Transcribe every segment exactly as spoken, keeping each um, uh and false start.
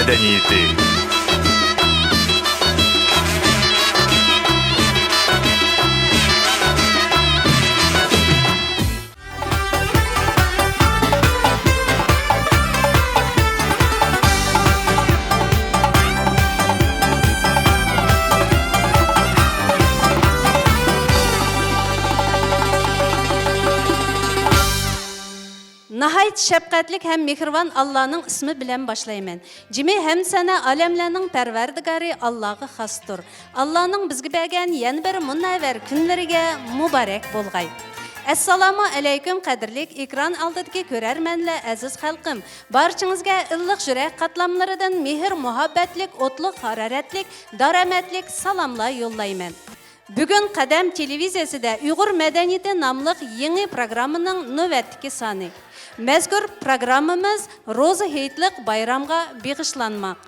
مەدەنىيىتى. ناھايىتى شەپقەتلىك ھەم مېھرىبان ئاللانىڭ ئىسمى بىلەن باشلايمەن. جىمى ھەمدۇ سەنا ئالەملەرنىڭ پەرۋەردىگارى ئاللاغا خاستۇر. ئاللانىڭ بىزگە بەرگەن يەنە بىر مۇنەۋۋەر كۈنلىرىگە مۇبارەك بولغاي. ئەسسالامۇ ئەلەيكۇم، قەدىرلىك ئېكران ئالدىدىكى كۆرەرمەنلەر، ئەزىز خەلقىم! بارچىڭىزگە ئىللىق يۈرەك قاتلاملىرىدىن مېھىر-مۇھەببەتلىك، ئوتلۇق ھارارەتلىك، دارامەتلىك سالاملار يوللايمەن. بۈگۈن قەدەم تېلېۋىزىيەسىدە ئۇيغۇر مەدەنىيىتى ناملىق يېڭى پروگراممىنىڭ نۆۋەتتىكى سانى. مەزكۇر پروگراممىمىز روزا ھېيتلىق بايرامغا بېغىشلانماق.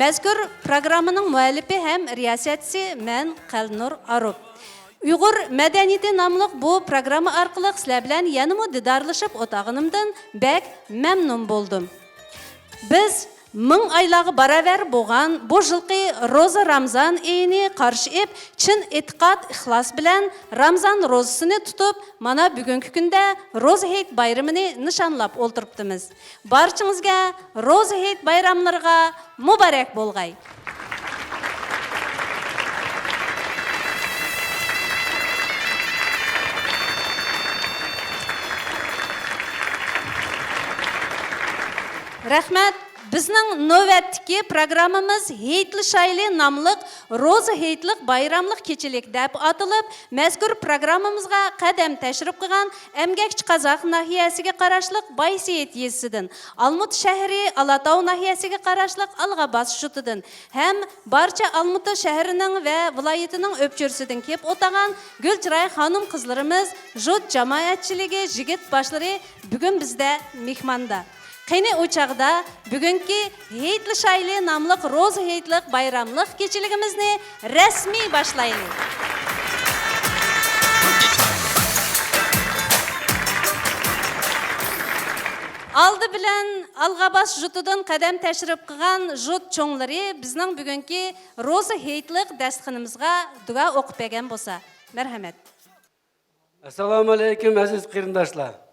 مەزكۇر پروگراممىنىڭ مۇئەللىپى ھەم رىياسەتچىسى مەن، قەلبىنۇر ئارۇپ. ئۇيغۇر مەدەنىيىتى ناملىق بۇ پروگرامما ئارقىلىق سىلەر بىلەن يەنىمۇ دىدارلىشىپ ئولتۇرغىنىمدىن بەك مەمنۇن بولدۇم. بىز مىڭ ئايلارغا باراۋەر بولغان بۇ يىلقى روزا رامزان ئېيىنى قارشى ئېلىپ، چىن ئېتىقاد، ئىخلاس بىلەن رامزان روزىسىنى تۇتۇپ، مانا بۈگۈنكى كۈندە روزا ھېيت بايرىمىنى نىشانلاپ ئولتۇرۇپتىمىز. بارچىڭىزگە روزا ھېيت بايراملىرىغا مۇبارەك بولغاي! رەھمەت. بىزنىڭ نۆۋەتتىكى پروگراممىمىز ھېيتلىشايلى ناملىق روزا ھېيتلىق بايراملىق كېچىلىك دەپ ئاتىلىپ، مەزكۇر پروگراممىمىزغا قەدەم تەشرىپ قىلغان ئەمگەكچى قازاق ناھىيەسىگە قاراشلىق بايسېيىت يېزىسىدىن، ئالمۇتا شەھىرى ئالاتاۋ ناھىيەسىگە قاراشلىق ئالغاباس شۇتىدىن ھەم بارچە ئالمۇتا شەھىرىنىڭ ۋە ۋىلايىتىنىڭ ئۆپچۈرىسىدىن كېلىپ ئولتۇرغان گۈلچىراي خانىم-قىزلىرىمىز، ژۇت جامائەتچىلىكى، يىگىت باشلىرى بۈگۈن بىزدە مېھماندا. قېنى، ئۇ چاغدا بۈگۈنكى ھېيتلىشايلى ناملىق روزا ھېيتلىق بايراملىق كېچىلىكىمىزنى رەسمىي باشلايلى. ئالدى بىلەن ئالغاباس ژۇتىدىن قەدەم تەشرىپ قىلغان ژۇت چوڭلىرى بىزنىڭ بۈگۈنكى روزا ھېيتلىق دەستىخىنىمىزغا دۇئا ئوقۇپ بەرگەن بولسا. مەرھەمەت. ئەسسالامۇ ئەلەيكۇم، ئەزىز قېرىنداشلار!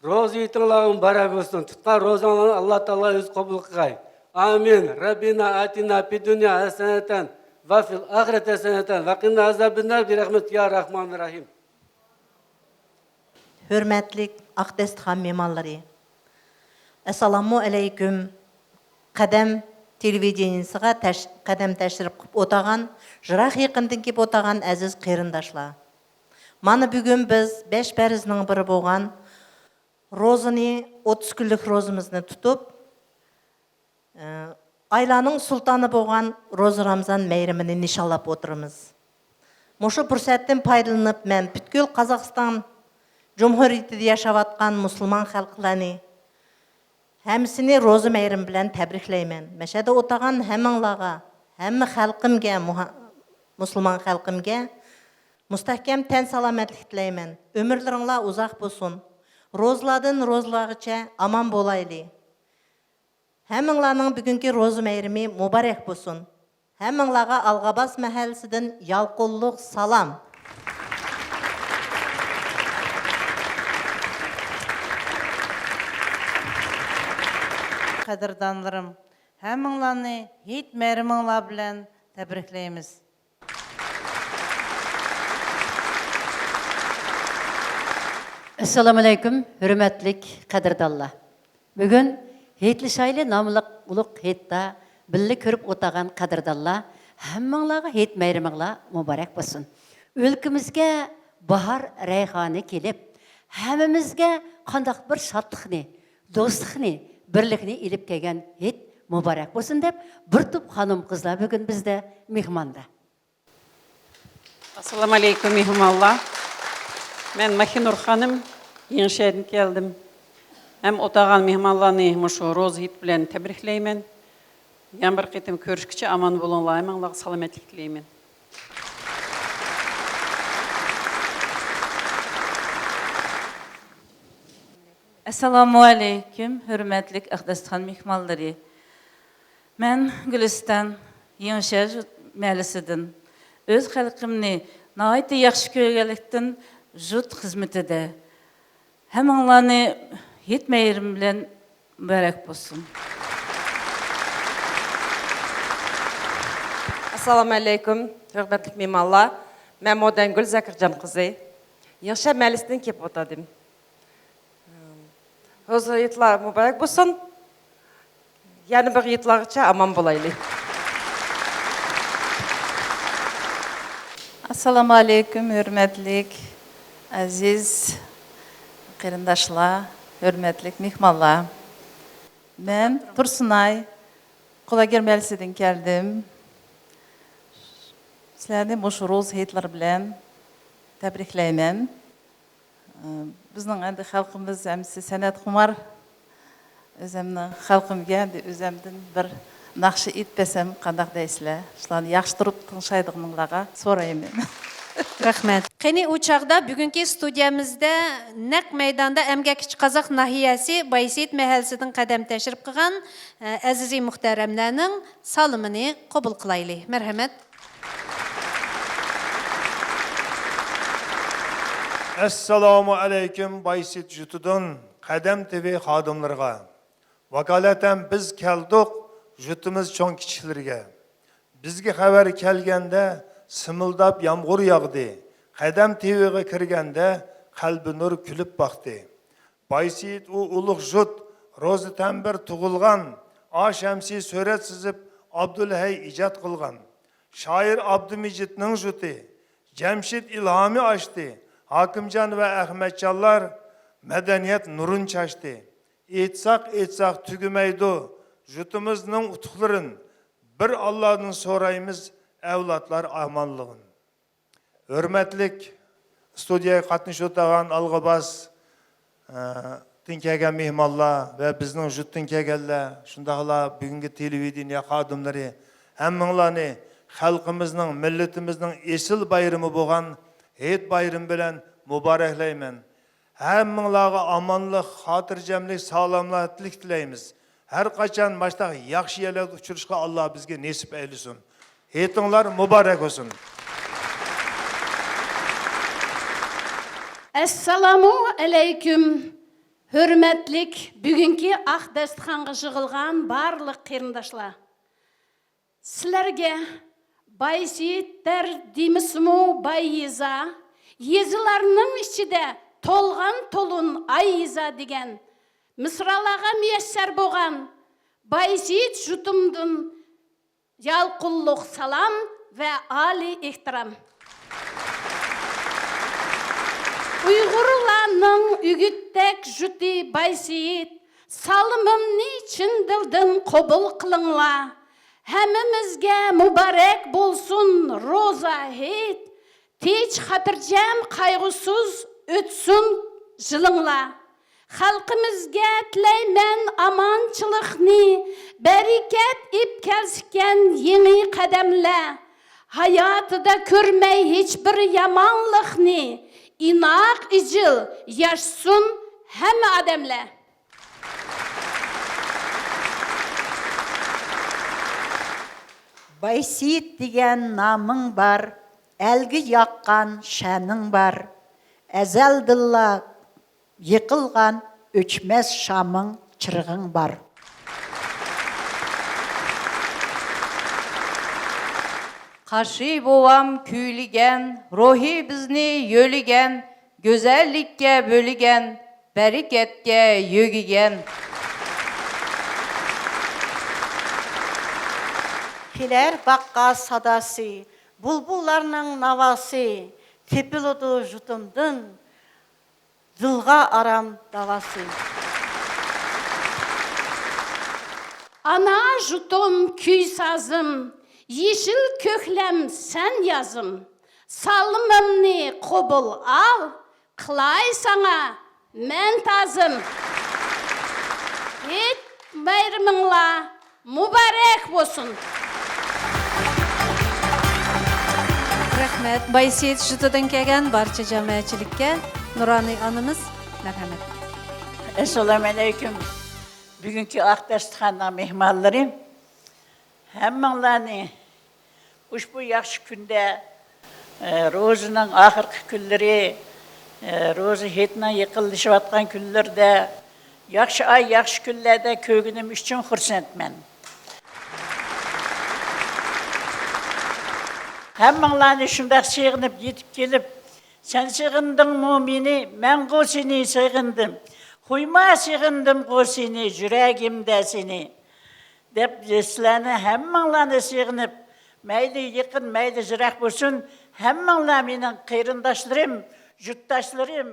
روزا ھېيتىڭلار مۇبارەك بولسۇن. تۇتقان روزاڭلارنى ئاللا تائالا ئۆزى قوبۇل قىلغاي. ئامىن. رەببىنا ئاتىنا فىددۇنيا ھەسەنەتەن ۋە فىل ئاخىرەتى ھەسەنەتەن ۋە قىنا ئازابىننار بىرەھمەتىكە يا رەھمانىر رەھىم. ھۆرمەتلىك ئاق دەستىخان مېھمانلىرى! ئەسسالامۇ ئەلەيكۇم! قەدەم تېلېۋىدېنىيىسىغا تەش-، قەدەم تەشرىپ قىلىپ ئولتۇرغان، يىراق يېقىندىن كېلىپ ئولتۇرغان ئەزىز قېرىنداشلار! مانا بۈگۈن بىز بەش پەرزنىڭ بىرى بولغان روزىنى، ئوتتۇز كۈنلۈك روزىمىزنى تۇتۇپ، ئايلارنىڭ سۇلتانى بولغان روزا رامزان مەيرىمىنى نىشانلاپ ئولتۇرىمىز. مۇشۇ پۇرسەتتىن پايدىلىنىپ، مەن پۈتكۈل قازاقىستان جۇمھۇرىيىتىدە ياشاۋاتقان مۇسۇلمان خەلقلەرنى ھەممىسىنى روزا مەيرىمى بىلەن تەبرىكلەيمەن. مەشەدە ئولتۇرغان ھەممىڭلارغا، ھەممە خەلقىمگە، مۇھا-، مۇسۇلمان خەلقىمگە مۇستەھكەم تەن سالامەتلىك تىلەيمەن. ئۆمۈرلىرىڭلار ئۇزاق بولسۇن. روزىلاردىن روزىلارغىچە ئامان بولايلى. ھەممىڭلارنىڭ بۈگۈنكى روزا مەيرىمى مۇبارەك بولسۇن. ھەممىڭلارغا ئالغاباس مەھەللىسىدىن يالقۇنلۇق سالام. قەدىردانلىرىم، ھەممىڭلارنى ھېيت مەيرىمىڭلار بىلەن تەبرىكلەيمىز. ئەسسالامۇئەلەيكۇم، ھۆرمەتلىك قەدىردانلار! بۈگۈن ھېيتلىشايلى ناملىق ئۇلۇغ ھېيتتا بىللە كۆرۈپ ئولتۇرغان قەدىردانلار، ھەممىڭلارغا ھېيت مەيرىمىڭلار مۇبارەك بولسۇن. ئۆلكىمىزگە باھار رەيھانى كېلىپ، ھەممىمىزگە قانداق بىر شادلىقنى، دوستلۇقنى، بىرلىكنى ئېلىپ كەلگەن ھېيت مۇبارەك بولسۇن دەپ، بىر توپ خانىم-قىزلار بۈگۈن بىزدە مېھماندا. ئەسسالامۇئەلەيكۇم، مېھمانلار. مەن ماھىنۇر خانىم، يېڭىشەھەردىن كەلدىم. ھەم ئولتۇرغان مېھمانلارنى مۇشۇ روزا ھېيت بىلەن تەبرىكلەيمەن. يەنە بىر قېتىم كۆرۈشكىچە ئامان بولۇڭلار، ھەممىڭلارغا سالامەتلىك تىلەيمەن. ئەسسالامۇئەلەيكۇم، ھۆرمەتلىك ئاق داستىخان مېھمانلىرى. مەن گۈلىستان، يېڭىشەھەر مەھەللىسىدىن. ئۆز خەلقىمنى ناھايىتى ياخشى كۆرگەنلىكتىن، جۇت خىزمىتىدە ھەممىڭلارنى ھېيت مەيرىمى بىلەن مۇبارەك بولسۇن. ئەسسالامۇ ئەلەيكۇم، ھۆرمەتلىك مېھمانلار. مەن مودەنگۈل زەكىرجان قىزى. يېڭىشەھەر مەھەللىسىدىن كېلىپ ئاتىدىم. روزا ھېيتلار مۇبارەك بولسۇن. يەنە بىر ھېيتلارغىچە ئامان بولايلى. ئەسسالامۇ ئەلەيكۇم، ھۆرمەتلىك، ئەزىز قېرىنداشلار، ھۆرمەتلىك مېھمانلار. مەن تۇرسۇنئاي، قۇلاگەر مەھەللىسىدىن كەلدىم. سىلەرنى مۇشۇ روزا ھېيتلىرى بىلەن تەبرىكلەيمەن. بىزنىڭ ئەمدى خەلقىمىز ھەممىسى سەنئەتخۇمار. ئۆزەمنىڭ خەلقىمگە ئەمدى ئۆزەمدىن بىر ناخشا ئېيتىپ بەرسەم قانداق دەيسىلەر؟ شۇلارنى ياخشى تۇرۇپ تىڭشايدىغىنىڭلارغا سورايمەن. رەھمەت. قېنى ئۇ چاغدا بۈگۈنكى ستۇدىيەمىزدە نەق مەيداندا ئەمگەكچى قازاق ناھىيەسى بايسېيىت مەھەللىسىدىن قەدەم تەشرىپ قىلغان ئەزىزى مۇھتەرەملەرنىڭ سالىمىنى قوبۇل قىلايلى. مەرھەمەت. ئەسسالامۇ ئەلەيكۇم بايسېيىت جۇتىدىن قەدەم تىۋى خادىملىرىغا. ۋاكالەتەن بىز كەلدۇق جۇتىمىز چوڭ كىچىكلىرىگە. بىزگە خەۋەر كەلگەندە سىمىلداپ يامغۇر ياغدى. قەدەم تىۋىغا كىرگەندە قەلبى نۇر كۈلۈپ باقتى. بايسېيىت ئۇ ئۇلۇغ جۇت، روزى تەنبىر تۇغۇلغان، ئاشەمسى سۈرەت سىزىپ ئابدۇلھەي ئىجاد قىلغان. شائىر ئابدۇمىجىتنىڭ جۇتى، جەمشىت ئىلھامى ئاچتى، ھاكىمجان ۋە ئەخمەتجانلار مەدەنىيەت نۇرىنى چاچتى. ئېيتساق ئېيتساق تۈگىمەيدۇ جۇتىمىزنىڭ ئۇتۇقلىرىن، بىر ئاللادىن سورايمىز ئەۋلادلار ئامانلىقىن. ھۆرمەتلىك ستۇدىيەگە قاتنىشىۋاتقان ئالغا باس، ئە، تىن كەلگەن مېھمانلار ۋە بىزنىڭ جۇتتىن كەلگەنلەر، شۇنداقلا بۈگۈنكى تېلېۋىدېنىيە خادىملىرى، ھەممىڭلارنى خەلقىمىزنىڭ، مىللىتىمىزنىڭ ئېسىل بايرىمى بولغان ھېيت بايرىمى بىلەن مۇبارەكلەيمەن. ھەممىڭلارغا ئامانلىق، خاتىرجەملىك، سالامەتلىك تىلەيمىز. ھەر قاچان ماشتاق ياخشى يەرلەردە ئۇچرىشىشقا ئاللا بىزگە نېسىپ ئەيلىسۇن. ھېيتىڭلار مۇبارەك بولسۇن. ئەسسالامۇ ئەلەيكۇم، ھۆرمەتلىك بۈگۈنكى ئاق دەستىخانغا يىغىلغان بارلىق قېرىنداشلار. سىلەرگە بايسېيىت دەر دېمىسىمۇ باي يېزا، يېزىلارنىڭ ئىچىدە تولغان تولۇن ئاي يېزا دېگەن مىسرالارغا مۇيەسسەر بولغان بايسېيىت جۇتۇمدىن يالقۇنلۇق سالام ۋە ئالىي ئېھتىرام. ئۇيغۇرلارنىڭ ئۆگىتتەك جۇتى بايسېيىت، سالىمىمنى چىن دىلدىن قوبۇل قىلىڭلار. ھەممىمىزگە مۇبارەك بولسۇن روزا ھېيت، تىنچ خاتىرجەم قايغۇسىز ئۆتسۇن يىلىڭلار. خەلقىمىزگە تىلەيمەن ئامانچىلىقنى، بەرىكەت ئېپ كەلسىكەن يېڭى قەدەملەر. ھاياتىدا كۆرمەي ھېچبىر يامانلىقنى، ئىناق ئىجىل ياشىسۇن ھەممە ئادەملەر. بايسېيىت دېگەن نامىڭ بار، ئەلگە ياققان شەنىڭ بار. ئەزەلدىنلا يىقىلغان ئۆچمەس شامىڭ، چىرىغىڭ بار. قاشى بوۋام كۈيلىگەن، روھى بىزنى يۆلىگەن، گۈزەللىككە بۆلىگەن، بەرىكەتكە يۆگىگەن. كېلەر باغقا ساداسى، بۇلبۇللارنىڭ ناۋاسى، تېپىلىدۇ جۇتۇمدىن دىلغا ئارام داۋاسى. ئانا جۇتۇم كۈي سازىم، يېشىل كۆكلەم سەن يازىم، سالىمىمنى قوبۇل ئال، قىلاي ساڭا مەن تازىم. ھېيت بايرىمىڭلار مۇبارەك بولسۇن! رەھمەت، بايسېيىت جۇتىدىن كەلگەن بارچە جامائەتچىلىككە. نۇرانىي ئانىمىز، مەرھەمەت. ئەسسالامۇ ئەلەيكۇم. بۈگۈنكى ئاق داستىخاننىڭ مېھمانلىرى، ھەممىڭلارنى ئۇشبۇ ياخشى كۈندە، ئە، روزىنىڭ ئاخىرقى كۈنلىرى، ئە، روزا ھېيتنىڭ يېقىنلىشىۋاتقان كۈنلىرىدە، ياخشى ئاي، ياخشى كۈنلەردە كۆرگىنىم ئۈچۈن خۇرسەنمەن. ھەممىڭلارنى شۇنداق سېغىنىپ يېتىپ كېلىپ، سەن سېغىندىڭمۇ مېنى؟ مەنغۇ سېنى سېغىندىم. قويما سېغىندىمغۇ سېنى، يۈرەگىمدە سېنى. دەپ، سىلەرنى ھەممىڭلارنى سېغىنىپ، مەيلى يېقىن، مەيلى يىراق بولسۇن، ھەممىڭلار مېنىڭ قېرىنداشلىرىم، يۇرتداشلىرىم،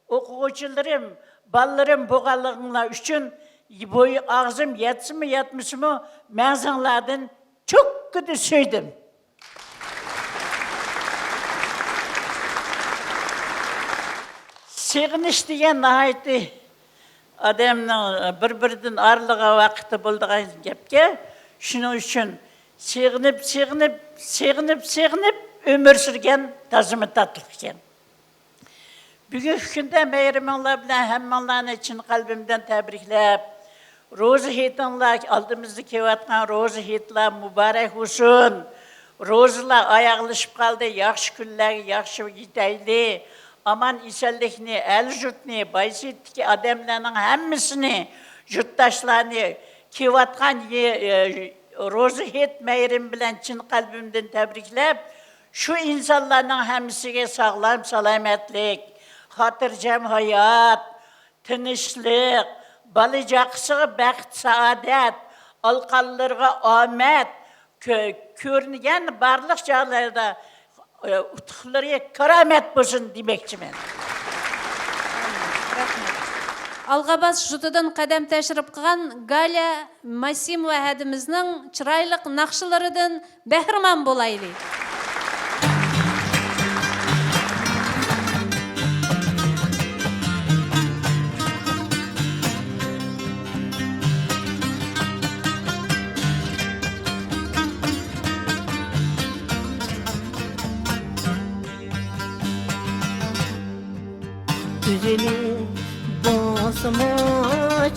ئوقۇغۇچىلىرىم، بالىلىرىم بولغانلىقىڭلار ئۈچۈن بويى ئاغزىم يەتسىمۇ يەتمىسىمۇ، مەڭزىڭلاردىن چوككىدە سۆيدۈم. سېغىنىش دېگەن ناھايىتى ئادەمنىڭ بىر-بىرىدىن ئايرىلغان ۋاقىتتا بولىدىغان گەپكەن. شۇنىڭ ئۈچۈن سېغىنىپ، سېغىنىپ، سېغىنىپ، سېغىنىپ ئۆمۈر سۈرگەن تازىمۇ تاتلىق ئىكەن. بۈگۈنكى كۈندە مېھرىمىڭلار بىلەن ھەممىڭلارنى چىن قەلبىمدىن تەبرىكلەپ، روزا ھېيتىڭلار، ئالدىمىزدا كېلىۋاتقان روزا ھېيتلار مۇبارەك بولسۇن. روزىلار ئاياغلىشىپ قالدى، ياخشى كۈنلەرگە ياخشى يېتەيلى. ئامان ئېسەنلىكنى، ئەل-يۇرتنى، بايسېيىتتىكى ئادەملەرنىڭ ھەممىسىنى، يۇرتداشلارنى، كېلىۋاتقان يې-، ئە، روزا ھېيت مەيرىمى بىلەن چىن قەلبىمدىن تەبرىكلەپ، شۇ ئىنسانلارنىڭ ھەممىسىگە ساغلام سالامەتلىك، خاتىرجەم ھايات، تىنچلىق، بالا-چاقىسىغا بەخت-سائادەت، ئالىقانلىرىغا ئامەت، كۆ-، كۆرۈنگەن بارلىق جايلاردا، ئە، ئۇتۇقلىرى كارامەت بولسۇن دېمەكچىمەن. رەھمەت. ئالغاباس يۇرتىدىن قەدەم تەشرىپ قىلغان گاليا ماسىموۋا ھەدىمىزنىڭ چىرايلىق ناخشىلىرىدىن بەھرىمەن بولايلى. گۈزىلى بولسىمۇ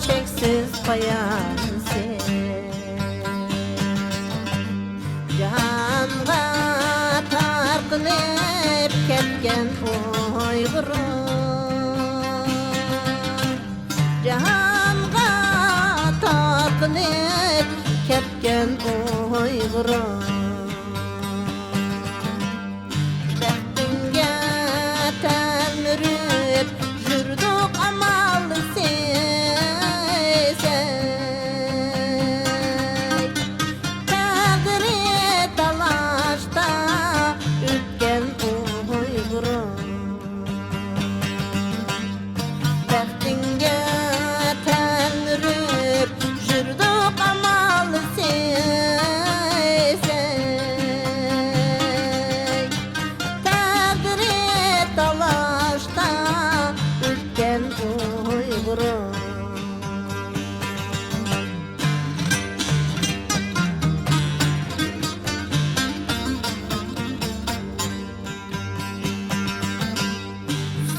چەكسىز پايانسىز، جاھانغا تارقىلىپ كەتكەن ئۇيغۇرۇم، جاھانغا تارقىلىپ كەتكەن ئۇيغۇرۇم. بەختىڭگە تەلمۈرۈپ يۈردۇق ئامالسىز، تەقدىرى تالاشتا ئۆتكەن ئۇيغۇرۇم. بەختىڭگە تەلمۈرۈپ يۈردۇق ئامالسىز، تەقدىرى تالاشتا ئۆتكەن ئۇيغۇرۇم.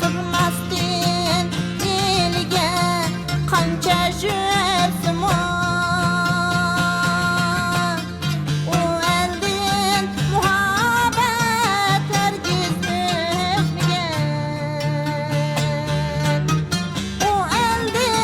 سىغماستىن ئېلىگە قانچە يۈرسىمۇ، ئۇ ئەلدىن مۇھەببەت ھەرگىز ئۆچمىگەن. ئۇ ئەلدىن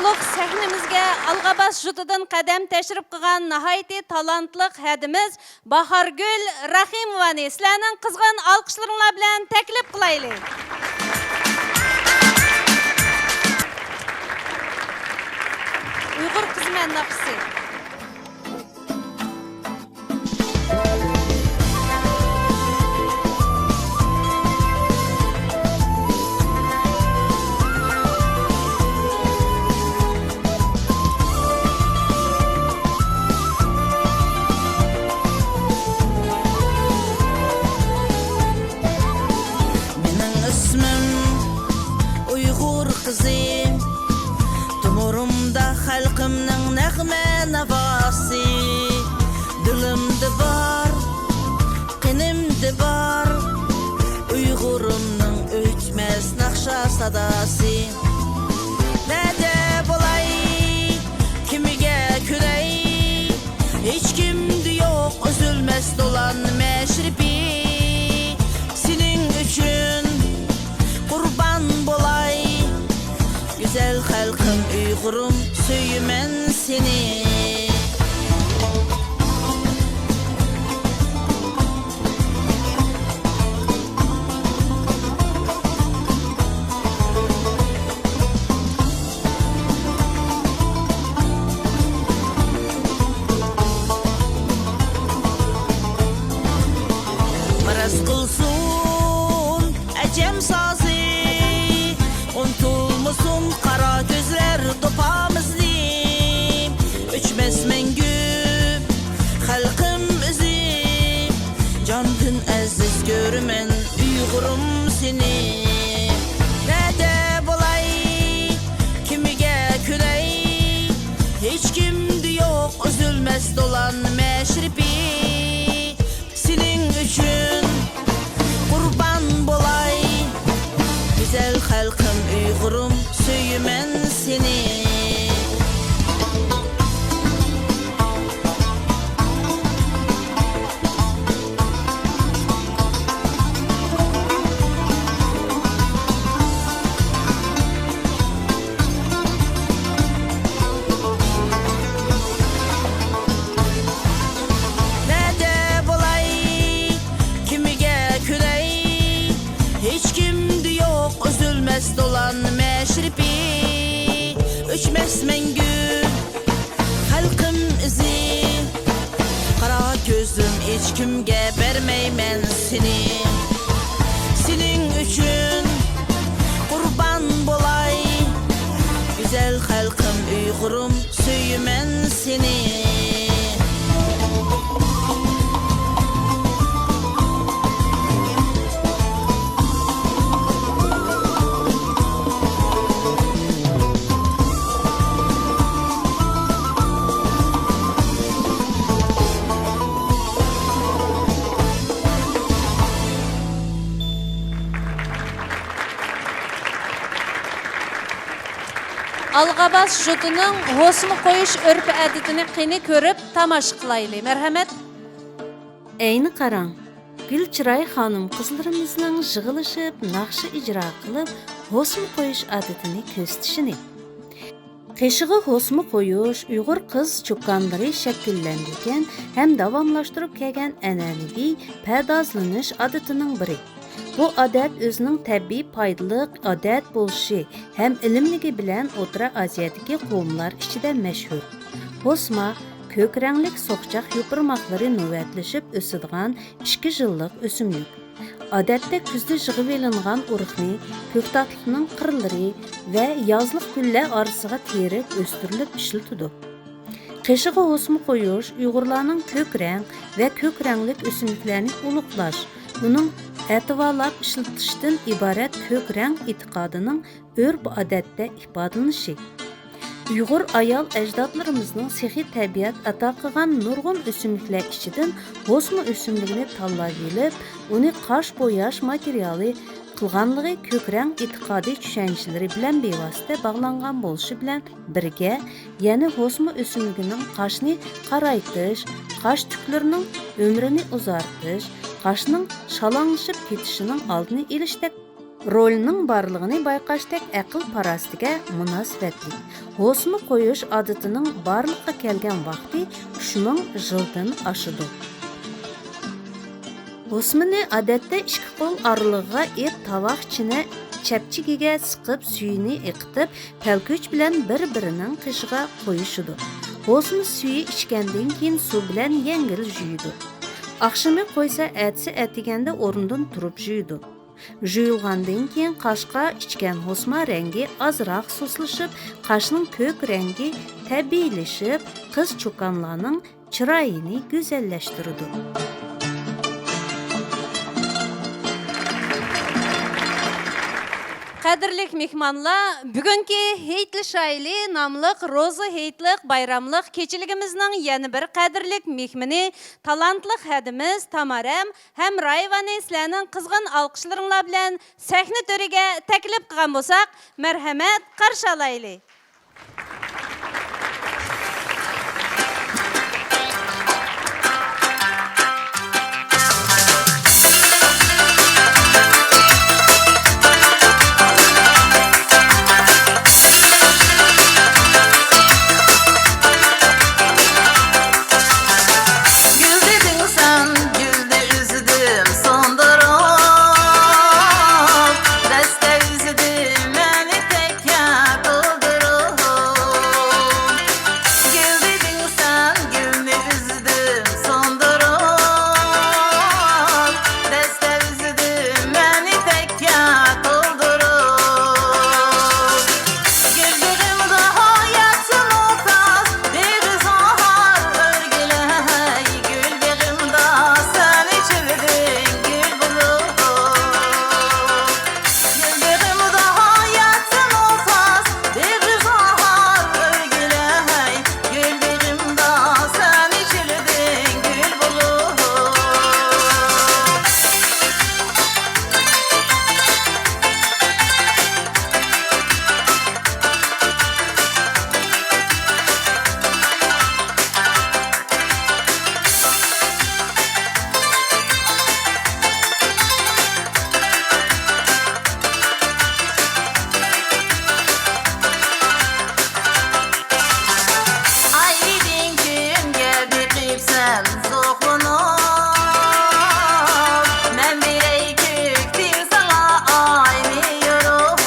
سەھنىمىزگە ئالغاباس ژۇتىدىن قەدەم تەشرىپ قىلغان ناھايىتى تالانتلىق ھەدىمىز باھارگۈل رەھىموۋانى سىلەرنىڭ قىزغىن ئالقىشلىرىڭلار بىلەن تەكلىپ قىلايلى. ئۇيغۇر قىزمەن ناخشىسى. مېنىڭ ئىسمىم ئۇيغۇر قىزى، تومۇرۇمدا خەلقىمنىڭ نەغمە ناۋاسى. دىلىمدا بار، قېنىمدا بار، ئۇيغۇرۇمنىڭ ئۆچمەس ناخشا ساداسى. نەدە بولاي، كىمگە كۈلەي، ھېچكىمدە يوق ئۈزۈلمەس دولان مەشرىپى. سېنىڭ ئۈچۈن قۇربان بولاي، گۈزەل خەلقىم ئۇيغۇرۇم، سۆيىمەن سېنى. مىراس قىلسۇن ئەجەم سازى، ئۇنتۇلمىسۇن قارا كۆزلەر توپىمىزنى. ئۆچمەس مەڭگۈ خەلقىم ئىزى، جاندىن ئەزىز كۆرىمەن ئۇيغۇرۇم سېنى. نەدە بولاي، كىمگە كۈلەي، ھېچكىمدە يوق ئۈزۈلمەس دولان مەشرىپى. سېنىڭ ئۈچۈن قۇربان بولاي، گۈزەل خەلقىم ئۇيغۇرۇم، سۆيىمەن سېنى. نەدە بولاي، كىمگە كۈلەي، ھېچكىمدە يوق ئۈزۈلمەس دولان مەشرىپى. ئۆچمەس مەڭگۈ خەلقىم ئىزى، قارا كۆزۈم، ھېچكىمگە بەرمەيمەن سېنى. سېنىڭ ئۈچۈن قۇربان بولاي، گۈزەل خەلقىم ئۇيغۇرۇم، سۆيىمەن سېنى. ئالغاباس ژۇتىنىڭ ھوسما قويۇش ئۆرپ-ئادىتىنى قېنى كۆرۈپ تاماشا قىلايلى. مەرھەمەت. ئەينى قاراڭ، گۈل چىراي خانىم-قىزلىرىمىزنىڭ يىغىلىشىپ، ناخشا ئىجرا قىلىپ، ھوسما قويۇش ئادىتىنى كۆرسىتىشىنى. قېشىغا ھوسما قويۇش ئۇيغۇر قىز چوكانلىرى شەكىللەندۈرگەن ھەم داۋاملاشتۇرۇپ كەلگەن ئەنئەنىۋى پەردازلىنىش ئادىتىنىڭ بىرى. بۇ ئادەت ئۆزىنىڭ تەبىئىي پايدىلىق ئادەت بولۇشى ھەم ئىلىملىكى بىلەن ئوتتۇرا ئاسىيادىكى قوۋملار ئىچىدە مەشھۇر. ھوسما، كۆك رەڭلىك سوقچاق يوپۇرماقلىرى نۆۋەتلىشىپ ئۆسىدىغان ئىككى يىللىق ئۆسۈملۈك. ئادەتتە كۈزدە يىغىۋېلىنغان ئۇرۇقنى كۆكتاتلىقنىڭ قىرلىرى ۋە يازلىق گۈللەر ئارىسىغا تېرىپ ئۆستۈرۈلۈپ ئىشلىتىدۇ. قېشىغا ھوسما قويۇش ئۇيغۇرلارنىڭ كۆك رەڭ ۋە كۆك رەڭلىك ئۆسۈملۈكلەرنى ئۇلۇغلاش، ئۇنىڭ ئەتىۋارلاپ ئىشلىتىشتىن ئىبارەت كۆك رەڭ ئېتىقادىنىڭ ئۆرپ-ئادەتتە ئىپادىلىنىشى. ئۇيغۇر ئايال ئەجدادلىرىمىزنىڭ سېخىي تەبىئەت ئاتا قىلغان نۇرغۇن ئۆسۈملۈكلەر ئىچىدىن ھوسما ئۆسۈملۈكىنى تاللاۋېلىپ، ئۇنى قاش بوياش ماتېرىيالى قىلغانلىقى كۆك رەڭ ئېتىقادىي چۈشەنچىلىرى بىلەن بىۋاسىتە باغلانغان بولۇشى بىلەن بىرگە، يەنە ھوسما ئۆسۈملۈكىنىڭ قاشنى قارايتىش، قاش تۈكلىرىنىڭ ئۆمرىنى ئۇزارتىش، قاشنىڭ شالاڭلىشىپ كېتىشىنىڭ ئالدىنى ئېلىشتەك رولىنىڭ بارلىقىنى بايقاشتەك ئەقىل-پاراسىتىگە مۇناسىۋەتلىك. ھوسما قويۇش ئادىتىنىڭ بارلىققا كەلگەن ۋاقتى ئۈچ مىڭ يىلدىن ئاشىدۇ. ھوسمىنى ئادەتتە ئىككى قول ئارىلىقىغا ئېلىپ، تاۋاق ئىچىنى چەپچىكىگە سىقىپ، سۈيىنى ئېقىتىپ، پەلكۈچ بىلەن بىر-بىرىنىڭ قېشىغا قويۇشىدۇ. ھوسما سۈيى ئىچكەندىن كېيىن سۇ بىلەن يەڭگىل يۇيىدۇ. ئاخشىمى قويسا، ئەتىسى ئەتىگەندە ئورنىدىن تۇرۇپ يۇيىدۇ. يۇيۇلغاندىن كېيىن قاشقا ئىچكەن ھوسما رەڭگى ئازراق سۇسلىشىپ، قاشنىڭ كۆك رەڭگى تەبىئىيلىشىپ، قىز چوكانلارنىڭ چىرايىنى گۈزەللەشتۈرىدۇ. قەدىرلىك مېھمانلار، بۈگۈنكى ھېيتلىشايلى ناملىق روزا ھېيتلىق بايراملىق كېچىلىكىمىزنىڭ يەنە بىر قەدىرلىك مېھمىنى، تالانتلىق ھەدىمىز تامارەم ھەمرايېۋانى سىلەرنىڭ قىزغىن ئالقىشلىرىڭلار بىلەن سەھنە تۆرىگە تەكلىپ قىلغان بولساق، مەرھەمەت، قارشى ئالايلى. گۈل دېدىڭ سەن، گۈلنى ئۈزدۈم سۇندۇرۇپ، دەستە ئۈزدۈم مەن ئېتەككە تولدۇرۇپ. گۈل دېدىڭ سەن، گۈلنى ئۈزدۈم سۇندۇرۇپ، دەستە ئۈزدۈم مەن ئېتەككە تولدۇرۇپ. گۈل بېغىمدا ياتسىمۇ تاس، بېغى زاھار ئۆرگىلەي، گۈل بېغىمدا سەن ئېچىلدىڭ گۈل بولۇپ. گۈل بېغىمدا ياتسىمۇ تاس، بېغى زاھار ئۆرگىلەي، گۈل بېغىمدا سەن ئېچىلدىڭ گۈل بولۇپ. ئايدىن كۈنگە بېقىپسەن زوقلىنىپ، مەن بېرەي كۆكتىن ساڭا ئاينى يورۇپ.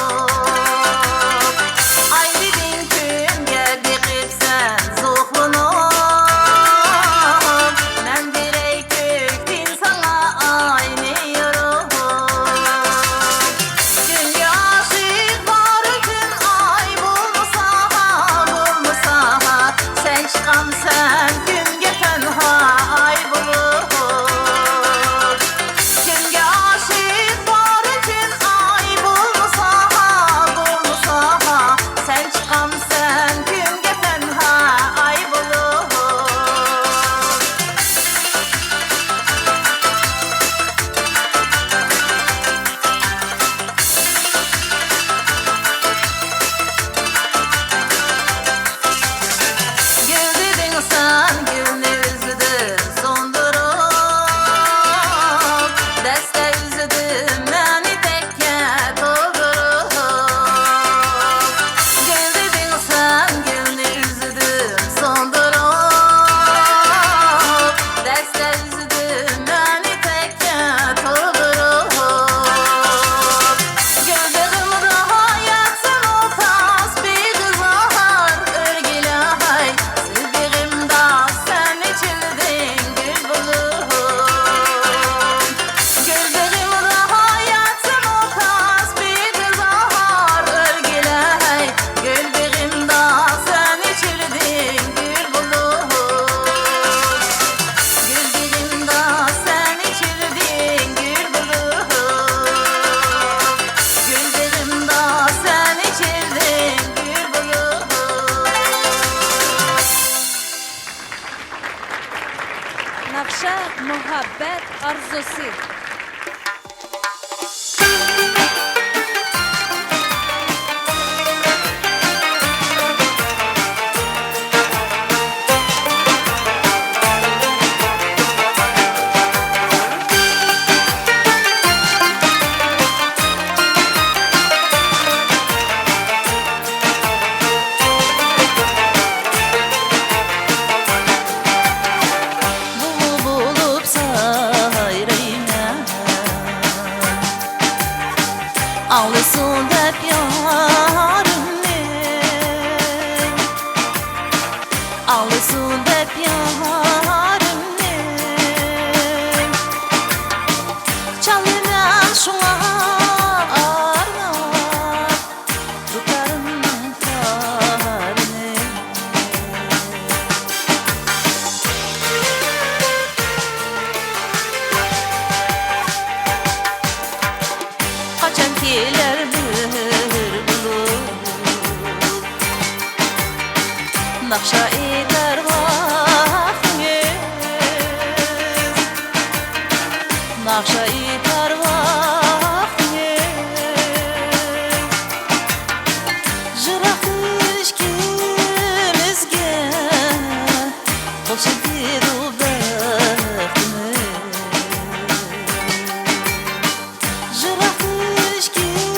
ئايدىن كۈنگە بېقىپسەن زوقلىنىپ، مەن بېرەي كۆكتىن ساڭا ئاينى يورۇپ. كۈنگە ئاشىق بار ئۈچۈن ئاي بولمىسا، بولمىسا، سەن چىقامسەن كۈنگە تەنھا ئاي بولۇپ. كۈنگە ئاشىق بار ئۈچۈن ئاي بولمىسا، بولمىسا، سەن چىقامسەن كۈنگە تەنھا ئاي بولۇپ. گۈل دېدىڭ سەن، گۈلنى ئۈزدۈم سۇندۇرۇپ، دەستە ئۈزدۈم مەن ئېتەككە تولدۇرۇپ. گۈل دېدىڭ سەن، گۈلنى ئۈزدۈم سۇندۇرۇپ، دەستە ئۈزدۈم مەن ئېتەككە تولدۇرۇپ. گۈل بېغىمدا ياتسىمۇ تاس، بېغى زاھار ئۆرگىلەي، گۈل بېغىمدا سەن ئېچىلدىڭ گۈل بولۇپ. گۈل بېغىمدا ياتسىمۇ تاس، بېغى زاھار ئۆرگىلەي، گۈل بېغىمدا سەن ئېچىلدىڭ گۈل بولۇپ. گۈل بېغىمدا سەن ئېچىلدىڭ گۈل بولۇپ. گۈل بېغىمدا سەن ئېچىلدىڭ گۈل بولۇپ. ناخشا مۇھەببەت ئارزۇسى. ناخشا ئېيتار ۋاقتىڭىز، ناخشا ئېيتار ۋاقتىڭىز، يىراقتىن ئىككىمىزگە قوشۇلدى بۇ بەختىمىز. يىراقتىن ئىككىمىزگە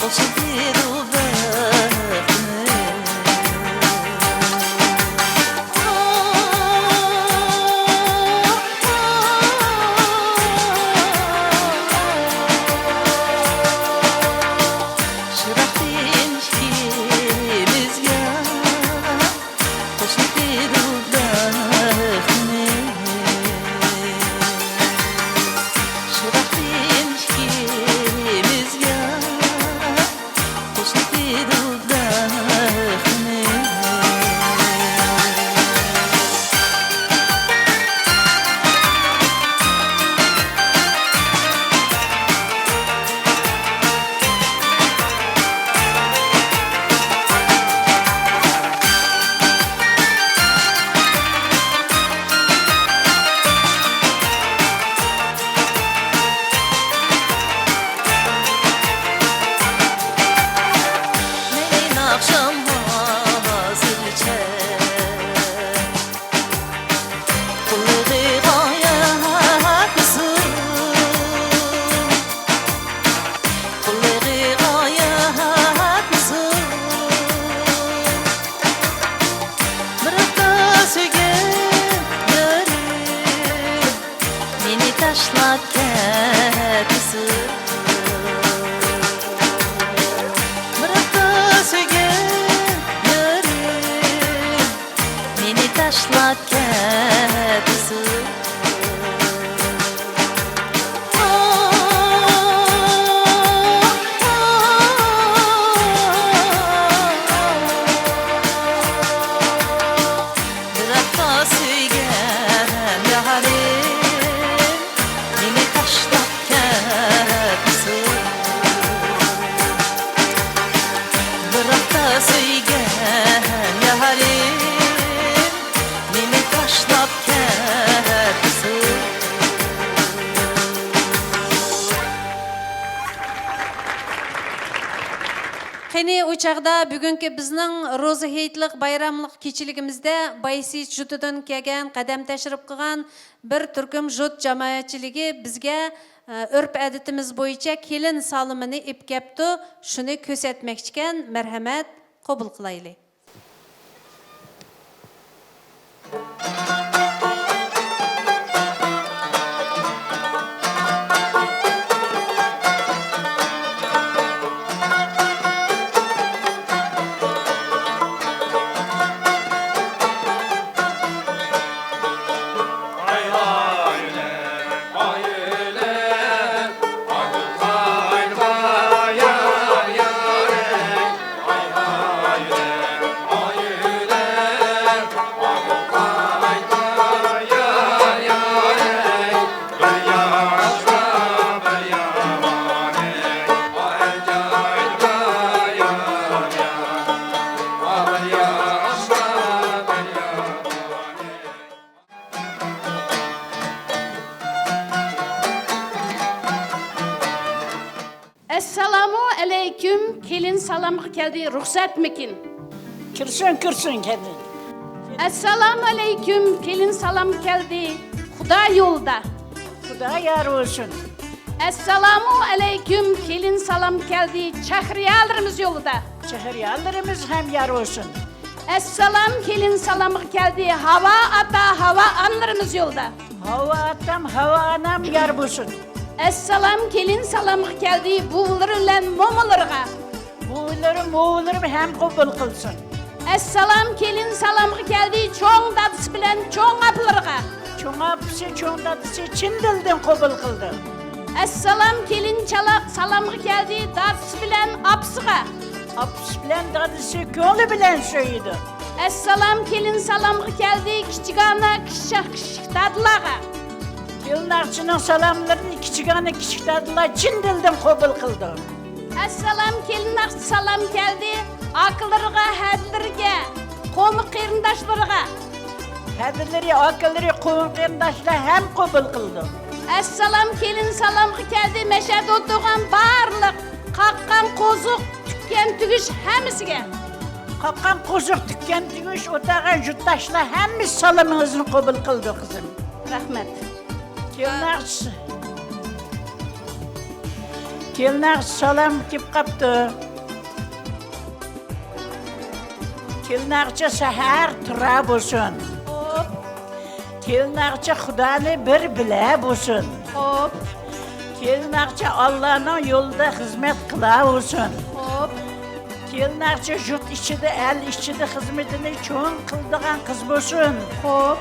قوشۇلدى بۇ بەختىمىز. يىراقتىن ئىككىمىزگە قوشۇلدى بۇ بەختىمىز. يىراقتىن ئىككىمىزگە قوشۇلدى بۇ بەختىمىز. مەيلى ناخشام ھازىرچە قۇلىقىغا يەتمىسۇن، قۇلىقىغا يەتمىسۇن. بىراقتا سۆيگەن يارىم مېنى تاشلاپ كەتمىسۇن. بىراقتا سۆيگەن يارىم مېنى تاشلاپ كەتمىسۇن. بىراقتا سۆيگەن يارىم مېنى تاشلاپ كەتمىسۇن. بىراقتا سۆيگەن يارىم مېنى تاشلاپ كەتمىسۇن. قېنى، ئۇ چاغدا بۈگۈنكى بىزنىڭ روزا ھېيتلىق بايراملىق كېچىلىكىمىزدە بايسېيىت جۇتىدىن كەلگەن، قەدەم تەشرىپ قىلغان بىر تۈركۈم جۇت جامائەتچىلىكى بىزگە، ئە، ئۆرپ-ئادىتىمىز بويىچە كېلىن سالىمىنى ئېلىپ كەپتۇ. شۇنى كۆرسەتمەكچىكەن، مەرھەمەت، قوبۇل قىلايلى. ئەسسالامۇ ئەلەيكۇم، كېلىن سالامغا كەلدى، رۇخسەتمىكىن؟ كىرسۇن، كىرسۇن، كەلدى. ئەسسالامۇ ئەلەيكۇم، كېلىن سالامغا كەلدى، خۇدا يولىدا. خۇدا يار بولسۇن. ئەسسالامۇ ئەلەيكۇم، كېلىن سالامغا كەلدى، شەھرىيارلىرىمىز يولىدا. شەھرىيارلىرىمىز ھەم يار بولسۇن. ئەسسالام، كېلىن سالامغا كەلدى، ھاۋا ئاتا، ھاۋا ئانىلىرىمىز يولىدا. ھاۋا ئاتام، ھاۋا ئانام يار بولسۇن. ئەسسالام، كېلىن سالامغا كەلدى، بوۋىلىرى بىلەن مومىلىرىغا. بوۋىلىرى، موۋىلىرى ھەم قوبۇل قىلسۇن. ئەسسالام، كېلىن سالامغا كەلدى، چوڭ دادىسى بىلەن چوڭ ئاپىلىرىغا. چوڭ ئاپىسى، چوڭ دادىسى چىن دىلدىن قوبۇل قىلدى. ئەسسالام، كېلىن چالا-، سالامغا كەلدى، دادىسى بىلەن ئاپىسىغا. ئاپىسى بىلەن دادىسى كۆڭلى بىلەن سۆيىدۇ. ئەسسالام، كېلىن سالامغا كەلدى، كىچىكانا كىچىك، كىچىك دادىلارغا. كېلىن ناخشىچىنىڭ سالاملىرىنى كىچىكانا كىچىك دادىلار چىن دىلدىن قوبۇل قىلدى. ئەسسالام، كېلىن ناخشىچى سالام كەلدى، ئاكىلىرىغا، ھەدىلىرىگە، قومۇ قېرىنداشلىرىغا. ھەدىلىرى، ئاكىلىرى، قومۇ قېرىنداشلار ھەم قوبۇل قىلىدۇ. ئەسسالام، كېلىن سالامغا كەلدى، مەشەدە ئولتۇرغان بارلىق قاققان، قوزۇق، تۈككەن، تۈگۈش ھەممىسىگە. قاققان، قوزۇق، تۈككەن، تۈگۈش ئولتۇرغان يۇرتداشلار ھەممىسى سالىمىڭىزنى قوبۇل قىلىدۇ، قىزىم. رەھمەت. كېلىن ئاغىسى. كېلىن ئاغىسى سالام كېلىپ قاپتۇ. كېلىن ئاغىچە سەھەر تۇرا بولسۇن. خوپ. كېلىن ئاغىچە خۇدانى بىر بىلە بولسۇن. خوپ. كېلىن ئاغىچە ئاللانىڭ يولىدا خىزمەت قىلا بولسۇن. خوپ. كېلىن ئاغىچە يۇرت ئىچىدە، ئەل ئىچىدە خىزمىتىنى چوڭ قىلىدىغان قىز بولسۇن. خوپ.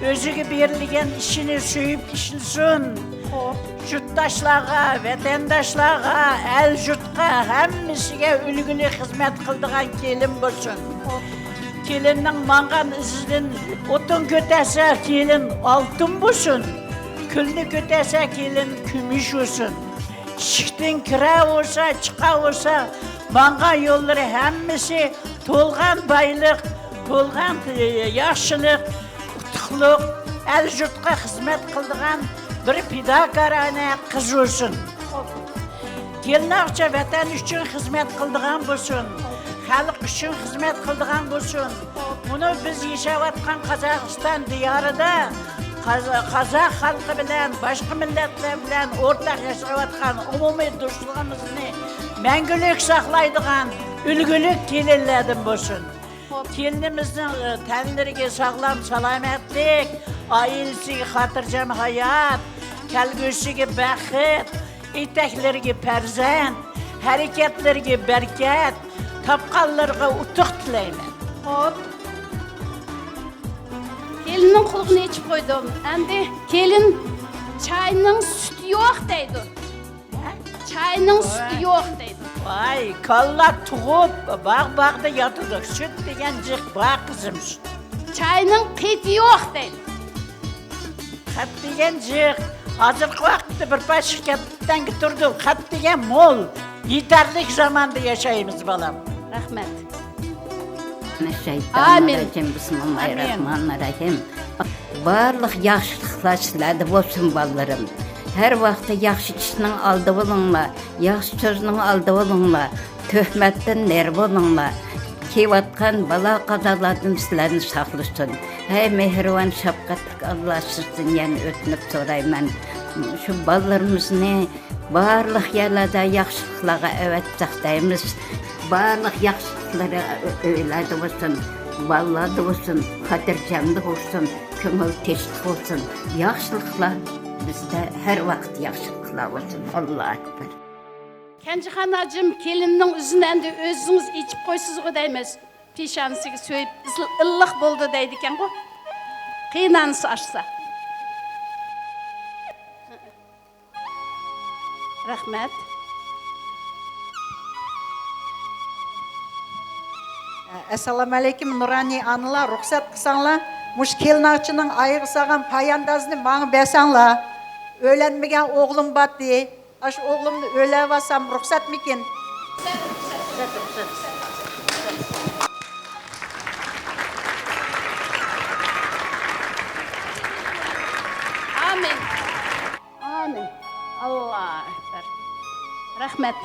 ئۆزىگە بېرىلگەن ئىشىنى سۆيۈپ ئىشلىسۇن. خوپ. يۇرتداشلارغا، ۋەتەنداشلارغا، ئەل-يۇرتقا، ھەممىسىگە ئۈلگىلىك خىزمەت قىلىدىغان كېلىن بولسۇن. خوپ. كېلىننىڭ ماڭغان ئىزىدىن ئوتۇن كۆتەرسە، كېلىن ئالتۇن بولسۇن. كۈلنى كۆتەرسە، كېلىن كۈمۈش بولسۇن. ئىشىكتىن كىرەۋۇرسا، چىقاۋۇرسا، ماڭغان يوللىرى ھەممىسى تولغان بايلىق، تولغان، ئى، ياخشىلىق، ئۇتۇقلۇق، ئەل-يۇرتقا خىزمەت قىلىدىغان بىر پىداكارانە قىز بولسۇن. كېلىن ئاغىچە ۋەتەن ئۈچۈن خىزمەت قىلىدىغان بولسۇن، خەلق ئۈچۈن خىزمەت قىلىدىغان بولسۇن. مۇنۇ بىز ياشاۋاتقان قازاقىستان دىيارىدا قازا-، قازاق خەلقى بىلەن، باشقا مىللەتلەر بىلەن ئورتاق ياشاۋاتقان ئومۇمىي دوستلۇقىمىزنى مەڭگۈلۈك ساقلايدىغان ئۈلگىلىك كېلىنلەردىن بولسۇن. خوپ. كېلىنىمىزنىڭ، ئى، تەنلىرىگە ساغلام سالامەتلىك، ئائىلىسىگە خاتىرجەم ھايات، كەلگۈسىگە بەخت، ئېتەكلىرىگە پەرزەنت، ھەرىكەتلىرىگە بەرىكەت، تاپقانلىرىغا ئۇتۇق تىلەيمەن. خوپ. كېلىننىڭ قۇلىقىنى ئېچىپ قويدۇم. ئەمدى كېلىن چاينىڭ سۈتى يوق دەيدۇ. ھە؟ چاينىڭ سۈتى يوق دەيدۇ. ۋاي، كاللا تۇغۇپ، باغ-باغدا ياتىدۇ. سۈت دېگەن جىق بار، قىزىم، سۈت. چاينىڭ قېتى يوق دەيدۇ. قەت دېگەن جىق. ھازىرقى ۋاقىتتا بىر پارچە كەپتەنگە تۇرىدۇ. قەت دېگەن مول. يېتەرلىك زاماندا ياشايمىز، بالام. رەھمەت. ئامىن. شەيتانىررەجىم. بىسمىللاھىررەھمانىررەھىم. بارلىق ياخشىلىقلار سىلەردە بولسۇن، بالىلىرىم. ھەر ۋاقىتتا ياخشى ئىشنىڭ ئالدى بولۇڭلار، ياخشى سۆزنىڭ ئالدى بولۇڭلار، تۆھمەتتىن نېرى بولۇڭلار. كېلىۋاتقان بالا-قازالاردىن سىلەرنى ساقلىسۇن. ھەي، مېھرىبان، شەپقەتلىك ئاللا، سىزدىن يەنە ئۆتۈنۈپ سورايمەن. شۇ بالىلىرىمىزنى بارلىق يەرلەردە ياخشىلىقلارغا ئەۋەتسەك دەيمىز. بارلىق ياخشىلىقلىرى ئۆ-، ئۆيلەردە بولسۇن، بالىلاردا بولسۇن، خاتىرجەملىك بولسۇن، كۆڭۈل تىنچلىق بولسۇن. ياخشىلىقلار بىزدە ھەر ۋاقىت ياخشىلىقلار بولسۇن. ئاللا ئەكبەر. كەنجىخان ھاجىم، كېلىننىڭ يۈزىنى ئەمدى ئۆزىڭىز ئېچىپ قويسىزغۇ دەيمىز. پېشانىسىگە سۆيۈپ، ئىسل-، ئىللىق بولىدۇ دەيدىكەنغۇ. قېيىنئانىسى ئاچسا. رەھمەت. ئەسسالامۇئەلەيكۇم، نۇرانىي ئانىلار، رۇخسەت قىلساڭلار، مۇشۇ كېلىن ئاغىچىنىڭ ئايىغىغا سالغان پاياندازنى ماڭا بەرسەڭلار. ئۆيلەنمىگەن ئوغلۇم باتتى. ئاشۇ ئوغلۇمنى ئۆيلەۋالسام رۇخسەتمىكىن؟ ئامىن. ئامىن. ئاللا ئەكبەر. رەھمەت.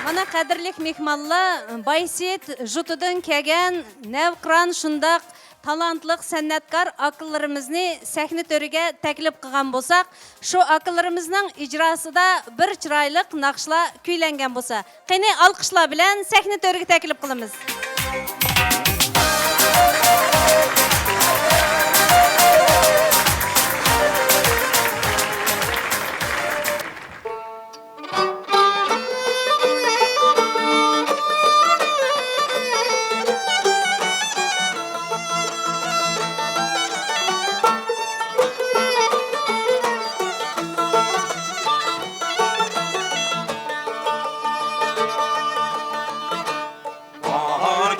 مانا، قەدىرلىك مېھمانلار، بايسېيىت جۇتىدىن كەلگەن نەۋقىران، شۇنداق تالانتلىق سەنئەتكار ئاكىلىرىمىزنى سەھنە تۆرىگە تەكلىپ قىلغان بولساق، شۇ ئاكىلىرىمىزنىڭ ئىجراسىدا بىر چىرايلىق ناخشىلار كۈيلەنگەن بولسا، قېنى، ئالقىشلار بىلەن سەھنە تۆرىگە تەكلىپ قىلىمىز. باھار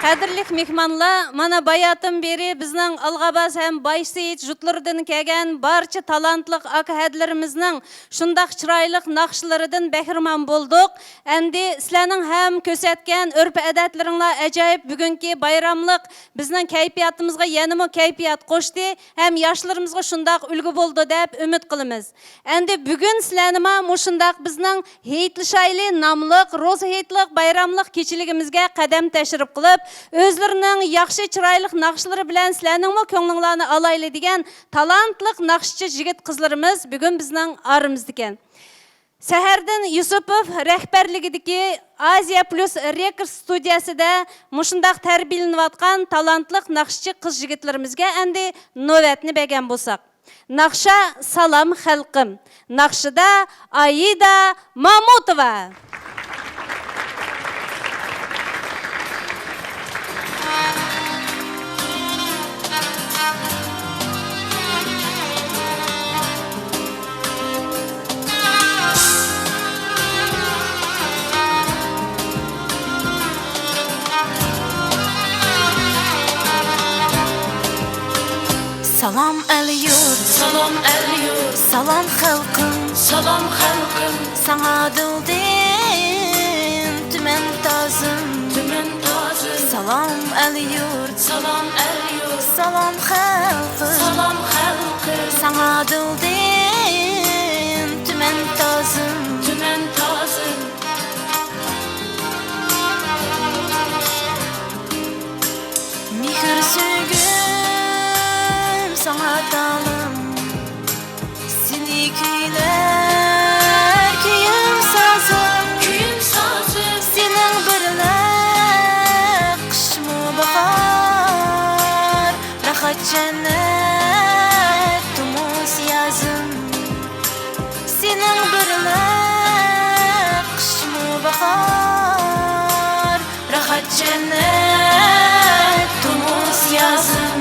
قەدىرلىك مېھمانلار، مانا باياتىن بېرى بىزنىڭ ئالغاباز ھەم بايسېيىت جۇتلىرىدىن كەلگەن بارچە تالانتلىق ئاكا-ھەدىلىرىمىزنىڭ شۇنداق چىرايلىق ناخشىلىرىدىن بەھرىمەن بولدۇق. ئەمدى سىلەرنىڭ ھەم كۆرسەتكەن ئۆرپ-ئادەتلىرىڭلار ئەجايىپ بۈگۈنكى بايراملىق بىزنىڭ كەيپىياتىمىزغا يەنىمۇ كەيپىيات قوشتى ھەم ياشلىرىمىزغا شۇنداق ئۈلگە بولىدۇ دەپ ئۈمىد قىلىمىز. ئەمدى بۈگۈن سىلەرنىمۇ مۇشۇنداق بىزنىڭ ھېيتلىشايلى ناملىق روزا ھېيتلىق بايراملىق كېچىلىكىمىزگە قەدەم تەشرىپ قىلىپ، ئۆزلىرىنىڭ ياخشى چىرايلىق ناخشىلىرى بىلەن سىلەرنىڭمۇ كۆڭلۈڭلارنى ئالايلى دېگەن تالانتلىق ناخشىچى يىگىت قىزلىرىمىز بۈگۈن بىزنىڭ ئارىمىزدىكەن. سەھەردىن يۈسۈپوف رەھبەرلىكىدىكى ئازىيا پلۇس رېكورد ستۇدىيەسىدە مۇشۇنداق تەربىيەلىنىۋاتقان تالانتلىق ناخشىچى قىز يىگىتلىرىمىزگە ئەمدى نۆۋەتنى بەرگەن بولساق. ناخشا سالام خەلقىم. ناخشىدا ئايدا مامۇتوۋا. سالام ئەل يۇرت، سالام ئەل يۇرت، سالام خەلقىم، سالام خەلقىم، ساڭا دىلدىن تۈمەن تازىم، تۈمەن تازىم. سالام ئەل يۇرت، سالام ئەل يۇرت، سالام خەلقىم، سالام خەلقىم، ساڭا دىلدىن تۈمەن تازىم، تۈمەن تازىم. مېھىر سۆيگۈم ساڭا تالىم، سېنى كۈيلەر كۈيۈم سازىم، كۈيۈم سازىم. سېنىڭ بىرلا قىشمۇ باھار، راھەت جەننەت تۇمۇز يازىم. سېنىڭ بىرلا قىشمۇ باھار، راھەت جەننەت تۇمۇز يازىم.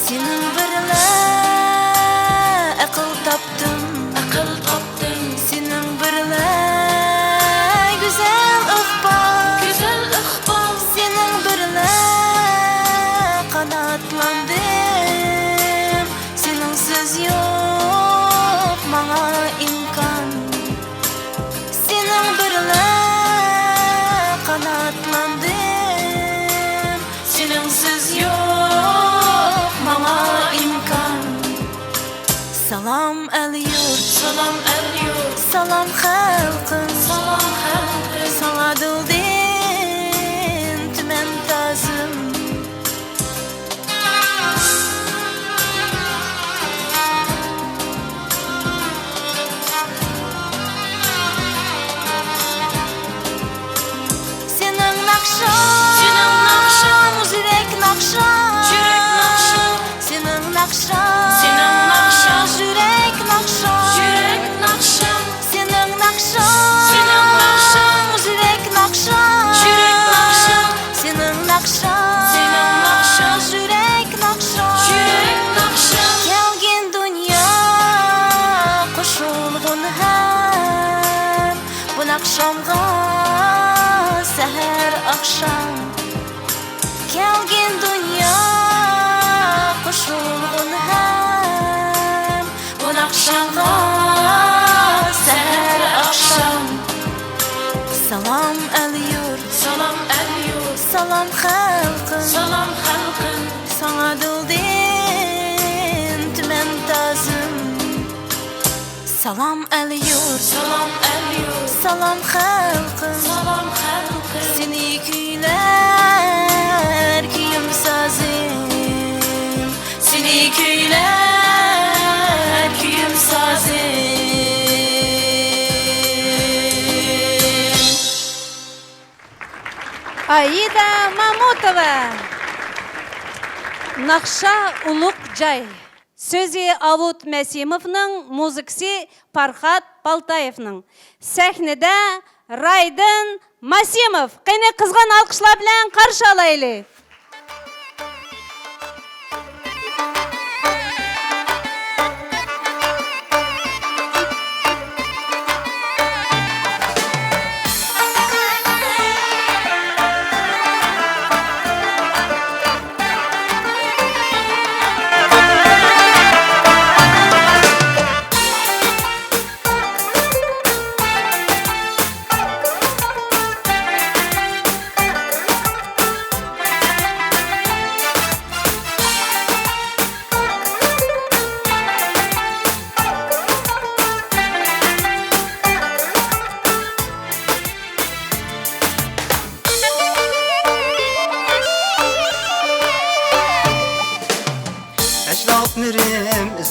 سېنىڭ بىرلا ئەقىل تاپتىم، ئەقىل تاپتىم. سېنىڭ بىرلا گۈزەل ئىقبال، گۈزەل ئىقبال. سېنىڭ بىرلا قاناتلاندىم، سېنىڭسىز يوق ماڭا ئىمكان. سېنىڭ بىرلا قاناتلاندىم، سېنىڭسىز يوق ماڭا ئىمكان. سالام ئەل يۇرت، سالام ئەل يۇرت، سالام خەلقىم، سالام خەلقىم، ساڭا دىلدىن تۈمەن تازىم. سېنىڭ ناخشاڭ، سېنىڭ ناخشاڭ، يۈرەك ناخشاڭ، يۈرەك ناخشاڭ. سېنىڭ ناخشاڭ، سېنىڭ ناخشاڭ، يۈرەك ناخشاڭ، يۈرەك ناخشاڭ. سېنىڭ ناخشاڭ، سېنىڭ ناخشاڭ، يۈرەك ناخشاڭ، يۈرەك ناخشاڭ. سېنىڭ ناخشاڭ، سېنىڭ ناخشاڭ، يۈرەك ناخشاڭ، يۈرەك ناخشاڭ. كەلگىن دۇنيا قوشۇلغىن ھەم بۇ ناخشامغا سەھەر ئاخشام. كەلگىن دۇنيا قوشۇلغىن ھەم بۇ ناخشامغا سەھەر ئاخشام. سالام ئەل يۇرت، سالام ئەل يۇرت، سالام خەلقىم، سالام خەلقىم، ساڭا دىلدىن تۈمەن تازىم. سالام ئەل يۇرت، سالام ئەل يۇرت، سالام خەلقىم، سالام خەلقىم. سېنى كۈيلەر كۈيۈم سازىم، سېنى كۈيلەر كۈيۈم سازىم. ئايدا مامۇتوۋا. ناخشا ئۇلۇغ جاي. سۆزى ئاۋۇت مەسىموفنىڭ، مۇزىكىسى پارخات پالتايېۋنىڭ. سەھنىدە رايدىن ماسىموف. قېنى، قىزغىن ئالقىشلار بىلەن قارشى ئالايلى.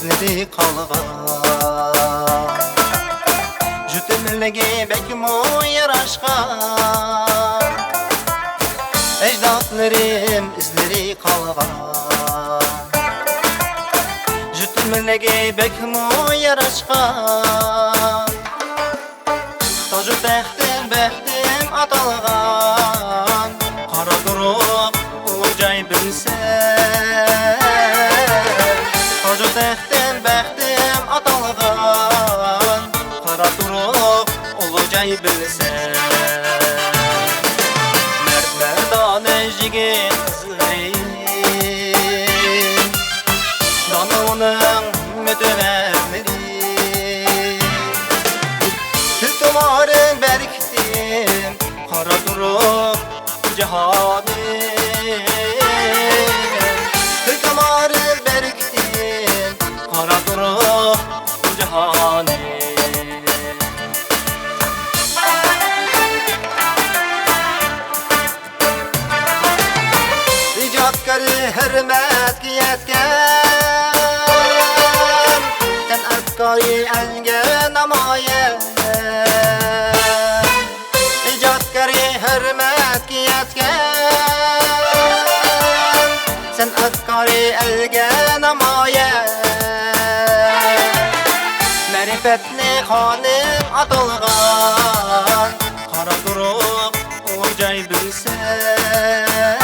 ئىزلىرى قالغان. جۈتۈملۈكى بەكمۇ ياراشقان، ئەجدادلىرىم ئىزلىرى قالغان. جۈتۈملۈكى بەكمۇ ياراشقان، تاجۇ تەختىم بەختىم ئاتالغان، قارا تۇرۇپ ئۇلۇغ جاي بىلسەم. تاجۇ تەختىم بەختىم ئاتالغان، قارا تۇرۇپ ئۇلۇغ جاي بىلسەم. مەرد مەردانە يىگىت قىزلىرى، دانا ئۇنىڭ مۆتىۋەرلىرى، تىل تۇمارىم بەرىكىتىم، قارا تۇرۇپ جاھانىم. تىل تۇمارىم بەرىكىتىم، قارا تۇرۇپ جاھانىم. ئىجادكارى ھۆرمەتكە يەتكەن، سەنئەتكارى ئەلگە نامايان. ئىجادكارى ھۆرمەتكە يەتكەن، سەنئەتكارى ئەلگە نامايان. مەرىپەتنى خانىم ئاتالغان، قارا تۇرۇپ ئۇلۇغ جاي بىلسەم.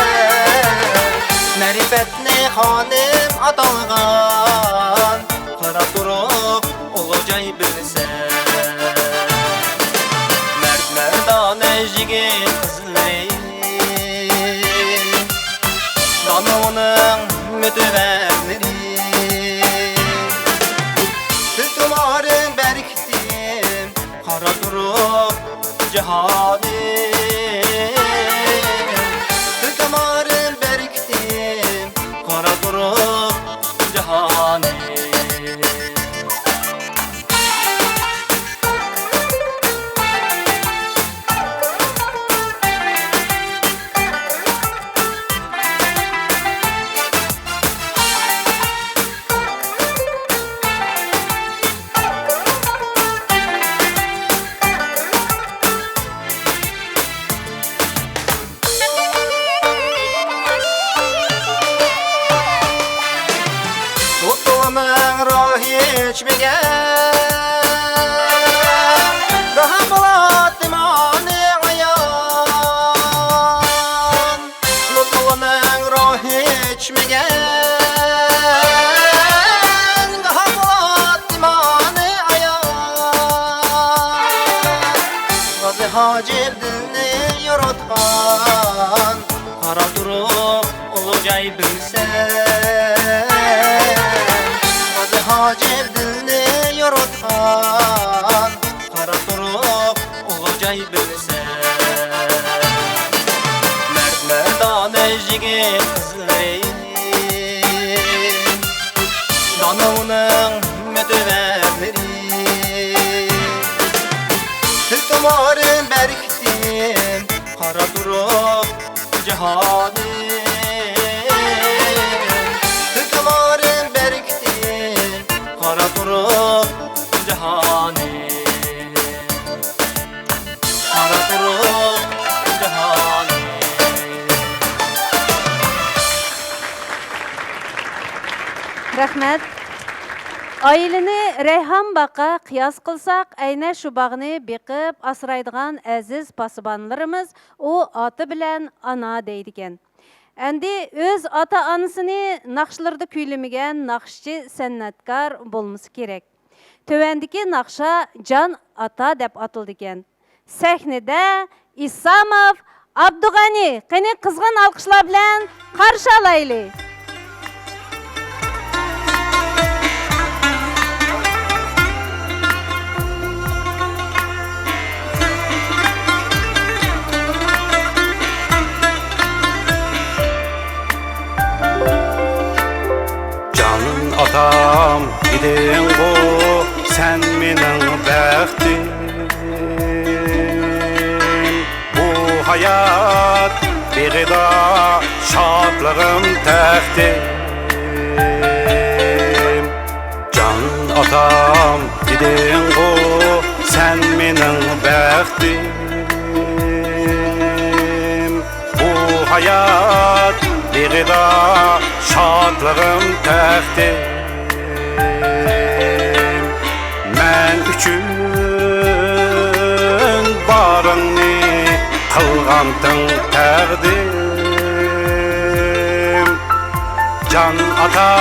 مەرىپەتنى خانىم ئاتالغان، قارا تۇرۇپ ئۇلۇغ جاي بىلسەم. مەرد مەردانە يىگىت قىزلىرى، دانا ئۇنىڭ مۆتىۋەرلىرى، تىل تۇمارىم بەرىكىتىم، قارا تۇرۇپ جاھانىم. تىل تۇمارىم بەرىكىتىم، قارا تۇرۇپ جاھانىم. لۇتپۇللانىڭ روھى ئۆچمىگەن، گاھى بولاتتى مانا ئايان. لۇتپۇللانىڭ روھى ئۆچمىگەن، گاھى بولاتتى مانا ئايان. غازى ھاجىپ دىلنى يورۇتقان، قارا تۇرۇپ ئۇلۇغ جاي بىلسەم. غازى ھاجىپ دىلنى يورۇتقان، قارا تۇرۇپ ئۇلۇغ جاي بىلسەم. مەرد مەردانە يىگىت قىزلىرى، دانا ئۇنىڭ مۆتىۋەرلىرى، تىل تۇمارىم بەرىكىتىم، قارا تۇرۇپ جاھانىم. تىل تۇمارىم بەرىكىتىم، قارا تۇرۇپ جاھانىم. قارا تۇرۇپ جاھانىم. رەھمەت. ئائىلىنى رەيھان باغقا قىياس قىلساق، ئەينە شۇ باغنى بېقىپ ئاسرايدىغان ئەزىز پاسىبانلىرىمىز ئۇ ئاتا بىلەن ئانا دەيدىكەن. ئەمدى ئۆز ئاتا-ئانىسىنى ناخشىلىرىدا كۈيلىمىگەن ناخشىچى سەنئەتكار بولمىسا كېرەك. تۆۋەندىكى ناخشا جان ئاتا دەپ ئاتىلىدىكەن. سەھنىدە ئىساموف ئابدۇغەنى. قېنى، قىزغىن ئالقىشلار بىلەن قارشى ئالايلى. جان ئاتام ئىدىڭغۇ سەن مېنىڭ بەختىم، بۇ ھايات بېغىدا شادلىقىم تەختىم. بۇ ھايات بېغىدا شادلىقىم تەختىم. مەن ئۈچۈن بارىڭنى قىلغانتىڭ تەقدىم. جان ئاتا،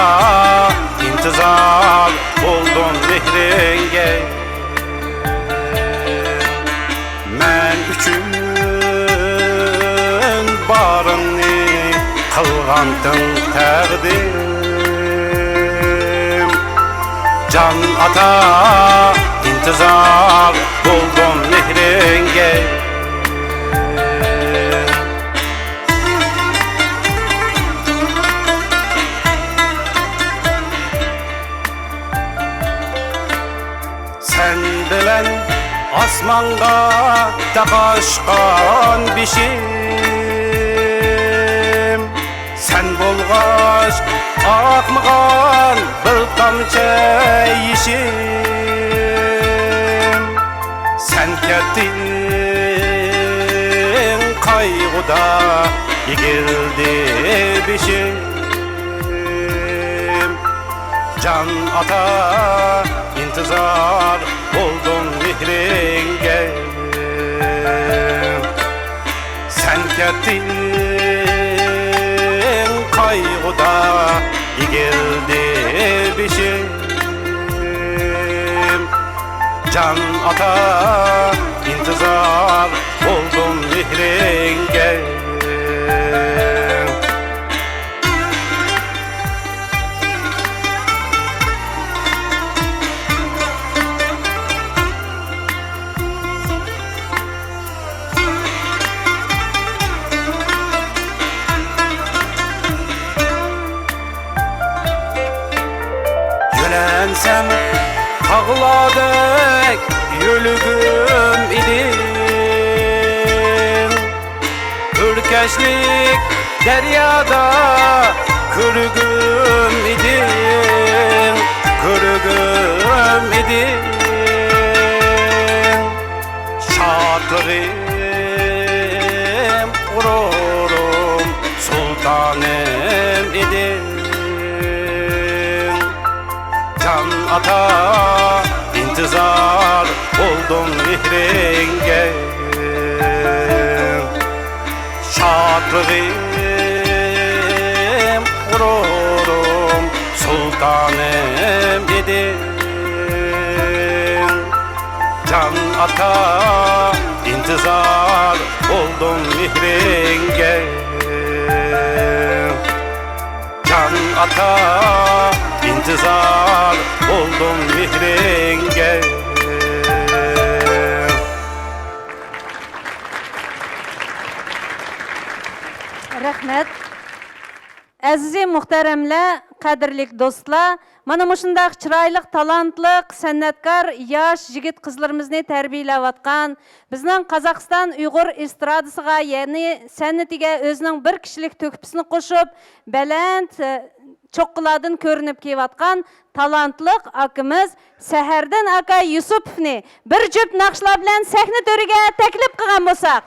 ئىنتىزار بولدۇم مېھرىڭگە. مەن ئۈچۈن بارىڭنى قىلغانتىڭ تەقدىم. جان ئاتا، ئىنتىزار بولدۇم مېھرىڭگە. سەن بىلەن ئاسمانغا تاقاشقان بېشىم، سەن بولغاچ ئاقمىغان بىر تامچە يېشىم. سەن كەتتىڭ، قايغۇدا ئېگىلدى بېشىم. جان ئاتا، ئىنتىزار بولدۇم مېھرىڭگە. سەن كەتتىڭ، قايغۇدا ئېگىلدى بېشىم. جان ئاتا، ئىنتىزار بولدۇم مېھرىڭگە. يۆلەنسەم تاغلاردەك يۆلىگۈم ئىدىڭ. ئۆركەشلىك دەريادا كۆرگۈم ئىدىڭ، كۆرگۈم ئىدىڭ. شادلىقىم، غۇرۇرۇم، سۇلتانىم ئىدىڭ. جان ئاتا، ئىنتىزار بولدۇم مېھرىڭگە. شادلىقىم، غۇرۇرۇم، سۇلتانىم ئىدىڭ. جان ئاتا، ئىنتىزار بولدۇم مېھرىڭگە. جان ئاتا، ئىنتىزار بولدۇم مېھرىڭگە. رەھمەت. ئەزىزىي مۇھتەرەملەر، قەدىرلىك دوستلار، مانا مۇشۇنداق چىرايلىق، تالانتلىق، سەنئەتكار ياش يىگىت قىزلىرىمىزنى تەربىيەلەۋاتقان، بىزنىڭ قازاقىستان ئۇيغۇر ئېسترادىسىغا، يەنى سەنئىتىگە ئۆزىنىڭ بىر كىشىلىك تۆھپىسىنى قوشۇپ، بەلەنت، ئە، چوققىلاردىن كۆرۈنۈپ كېلىۋاتقان تالانتلىق ئاكىمىز سەھەردىن ئاكا يۈسۈپوۋنى بىر جۈپ ناخشىلار بىلەن سەھنە تۆرىگە تەكلىپ قىلغان بولساق.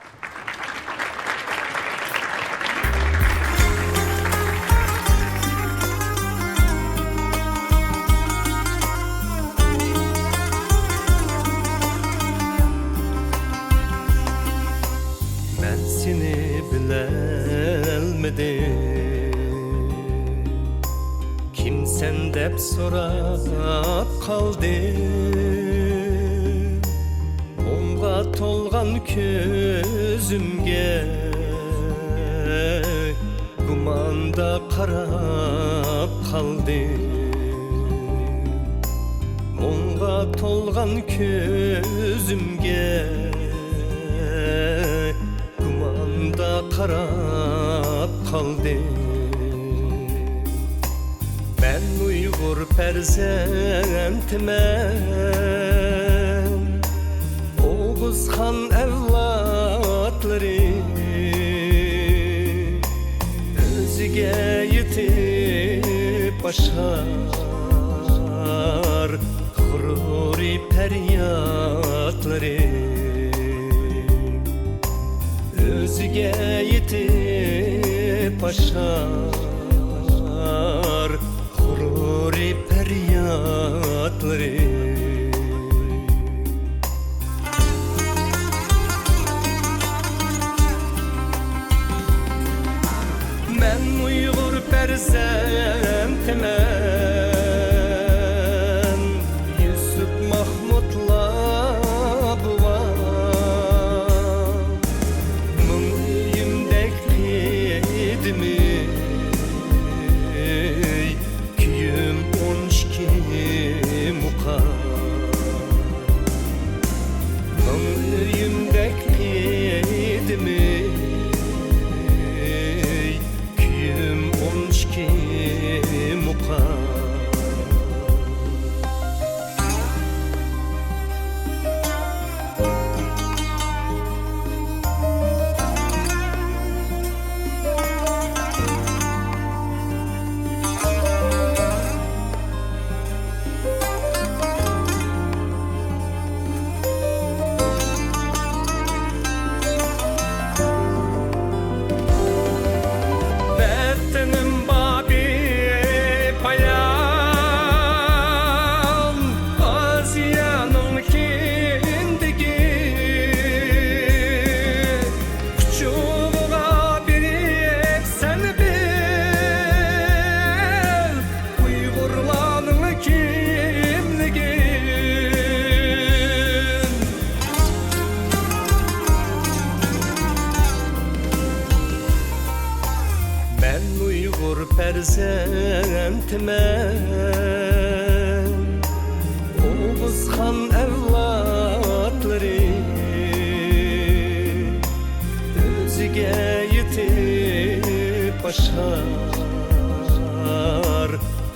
مەن سېنى بىلەلمىدىم، كىمسەن دەپ سوراپ قالدىم. مۇڭغا تولغان كۆزۈمگە گۇماندا قاراپ قالدىم. مۇڭغا تولغان كۆزۈمگە گۇماندا قاراپ قالدىم. مەن ئۇيغۇر پەرزەنتىمەن، ئوغۇزخان ئەۋلادلىرى ئۆزىگە يېتىپ ئاشار غۇرۇرى پەريادلىرى. ئۆزىگە يېتىپ ئاشار غۇرۇرى پەريادلىرى. مەن ئۇيغۇر پەرزەنتىمەن، يۈسۈپ مەھمۇدلا بوۋام، مىڭ ئۆيۈمدەك قەدىمىي، كۆيۈم ئون ئىككى مۇقام، مىڭ ئۆيۈمدەك قەدىمىي، كۆيۈم ئون ئىككى مۇقام. ۋەتىنىم بابى پايان، ئاسىيانىڭ كىندىكى، قۇچىقىغا بېرىپ سەن بىل، ئۇيغۇرلارنىڭ كىملىكىنى. مەن ئۇيغۇر پەرزەنتىمەن، ئوغۇزخان ئەۋلادلىرى، ئۆزىگە يېتىپ ئاشار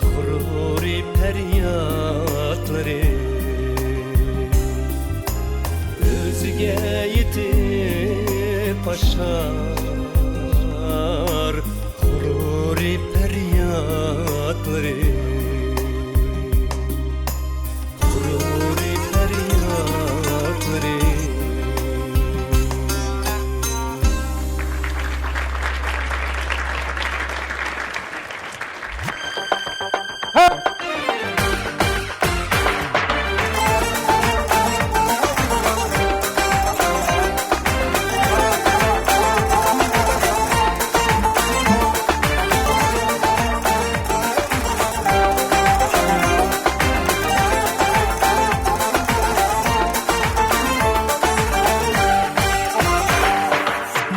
غۇرۇرى پەريادلىرى، ئۆزىگە يېتىپ ئاشار غۇرۇرى پەريادلىرى، غۇرۇرى پەريادلىرى.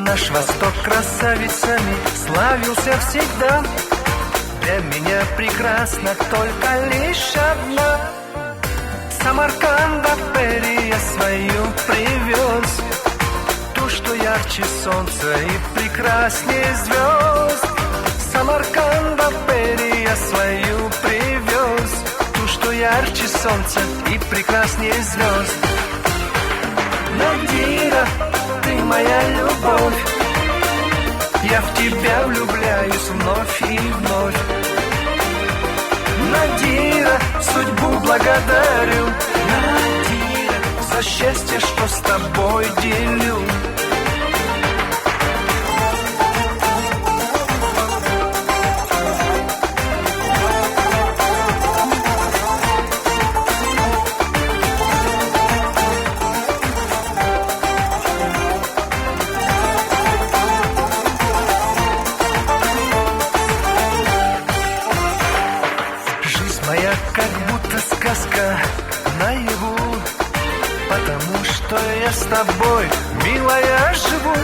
Наш Восток красавицами славился всегда. Для меня прекрасна только лишь одна. С Самарканда пэрия свою привёз, ту, что ярче солнца и прекрасней звёзд. С Самарканда пэрия свою привёз, ту, что ярче солнца и прекрасней звёзд. Надира, ты моя любовь, я в тебя влюбляюсь вновь и вновь. Надира, судьбу благодарю, Надира, за счастье, что с тобой делю. Жизнь моя как будто сказка наяву, потому что я с тобой, милая, живу.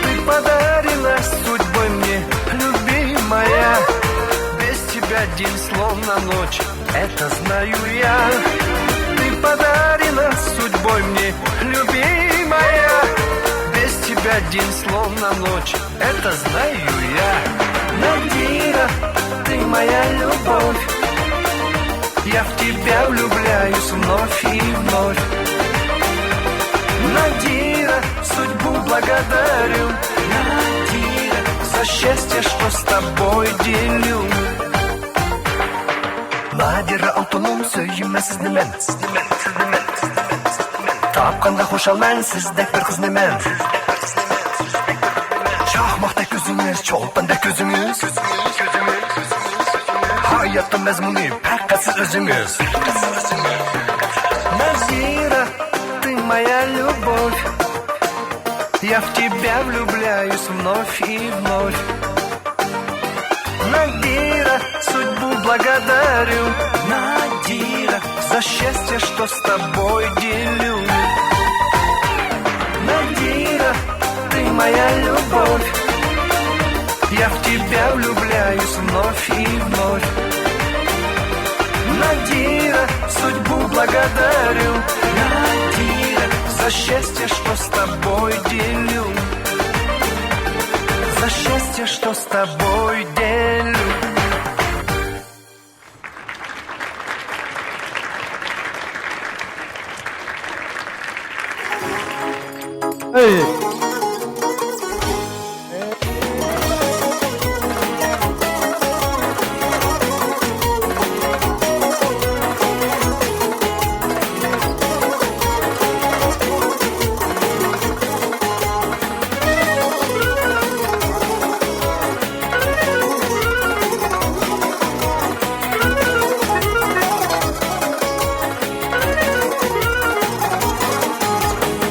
Ты подарена судьбой мне, любимая, без тебя день словно ночь, это знаю я. Ты подарена судьбой мне, любимая, без тебя день словно ночь, это знаю я. Надира, ты моя любовь, я в тебя влюбляюсь вновь и вновь. Надира, судьбу благодарю, Надира, за счастье, что с тобой делю. نادىرە ئالتۇنۇم، سۆيىمەن سىزنى مەن. تاپقانغا خۇشالمەن سىزدەك بىر قىزنى مەن. Чолпандай көзүңүз. Хаятты мазмуну пакъат сиз өзүңүз. Надира, ты моя любовь. Я в тебя влюбляюсь вновь и вновь. Надира, судьбу благодарю. Надира, за счастье, что с тобой делю. Надира, ты моя любовь. Я в тебя влюбляюсь вновь и вновь. Надира, судьбу благодарю. Надира, за счастье, что с тобой делю. За счастье, что с тобой делю.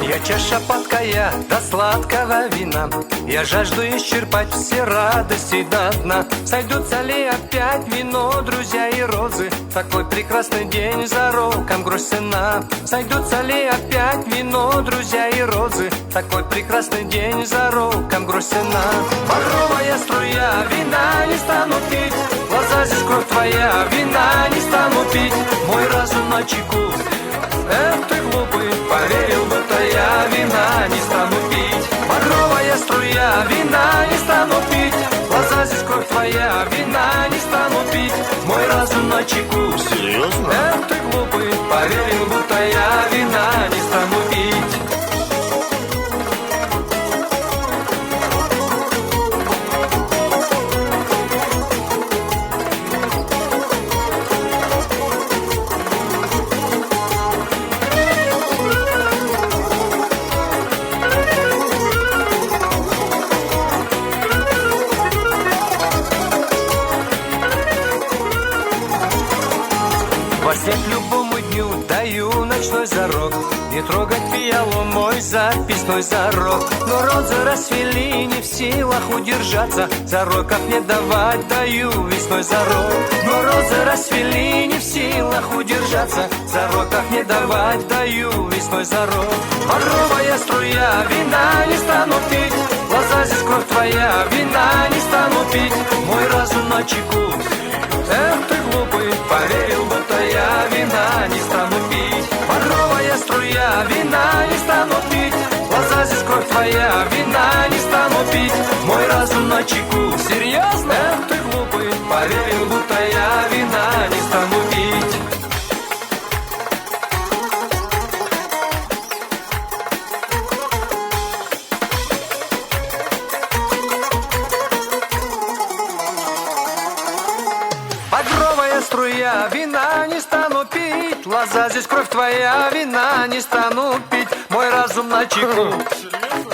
Я чаша падкая до сладкого вина. Я жажду исчерпать все радости до дна. Сойдутся ли опять вино, друзья и розы? Такой прекрасный день за роком грусть цена. Сойдутся ли опять вино, друзья и розы? Такой прекрасный день за роком грусть цена. Багровая струя, вина не стану пить. Глаза здесь кровь твоя, вина не стану пить. Мой разум на чеку. Эх, ты глупый, поверил, будто я вина не стану пить. Багровая струя, вина не стану пить. Глаза здесь кровь твоя, вина не стану пить. Мой разум на чеку. Серьёзно? Эх, ты глупый, поверил, будто я вина не стану пить. Во сне к любому дню даю ночной зарок. Не трогать пиалу мой записной зарок. Но розы расцвели, не в силах удержаться. Зароков не давать даю весной зарок. Но розы расцвели, не в силах удержаться. Зароков не давать даю весной зарок. Багровая струя, вина не стану пить. Глаза здесь кровь твоя, вина не стану пить. Мой разум на чеку. Эх, ты глупый, поверил, будто я вина не стану пить. Багровая струя, вина не стану пить. Глаза здесь кровь твоя, вина не стану пить. Мой разум на чеку. Серьёзно? Эх, ты глупый, поверил, будто я вина не стану пить. Багровая струя, вина не стану пить. Лоза, здесь кровь твоя, вина не стану пить. Мой разум на чеку.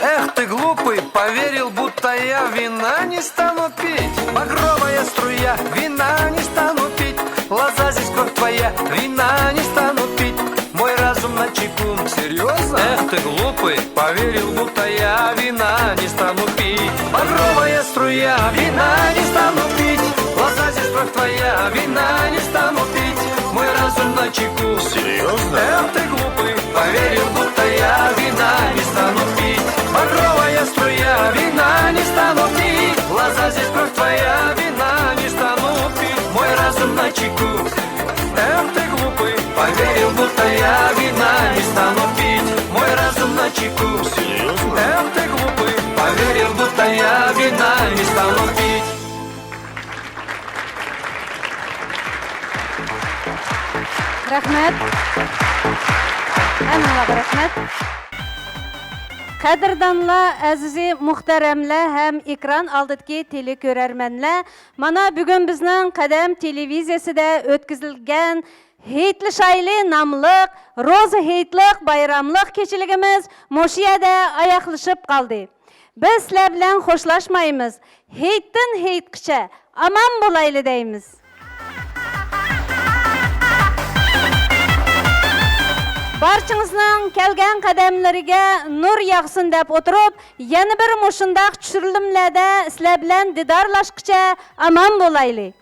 Эх, ты глупый, поверил, будто я вина не стану пить. Багровая струя, вина не стану пить. Лоза, здесь кровь твоя, вина не стану пить. Мой разум на чеку. Серьёзно? Эх, ты глупый, поверил, будто я вина не стану пить. Багровая струя, вина не стану пить. Лоза, здесь кровь твоя, вина не стану пить. Мой разум на чеку. Серьёзно? Эх, ты глупый, поверил, будто я вина не стану пить. Багровая струя, вина не стану пить. Лоза, здесь кровь твоя, вина не стану пить. Мой разум на чеку. Эх, ты глупый, поверил, будто я вина не стану пить. Мой разум на чеку. Серьёзно? Эх, ты глупый, поверил, будто я вина не стану пить. رەھمەت. ھەممىڭلارغا رەھمەت. قەدىردانلار، ئەزىزى مۇھتەرەملەر ھەم ئېكران ئالدىدىكى تېلېكۆرەرمەنلەر، مانا بۈگۈن بىزنىڭ قەدەم تېلېۋىزىيەسىدە ئۆتكۈزۈلگەن ھېيتلىشايلى ناملىق روزا ھېيتلىق بايراملىق كېچىلىكىمىز مۇشۇ يەردە ئاياغلىشىپ قالدى. بىز سىلەر بىلەن خوشلاشمايمىز. ھېيتتىن ھېيتقىچە ئامان بولايلى دەيمىز. بارچىڭىزنىڭ كەلگەن قەدەملىرىگە نۇر ياغسۇن دەپ ئولتۇرۇپ، يەنە بىر مۇشۇنداق چۈشۈرۈلۈملەردە سىلەر بىلەن دىدارلاشقىچە ئامان بولايلى.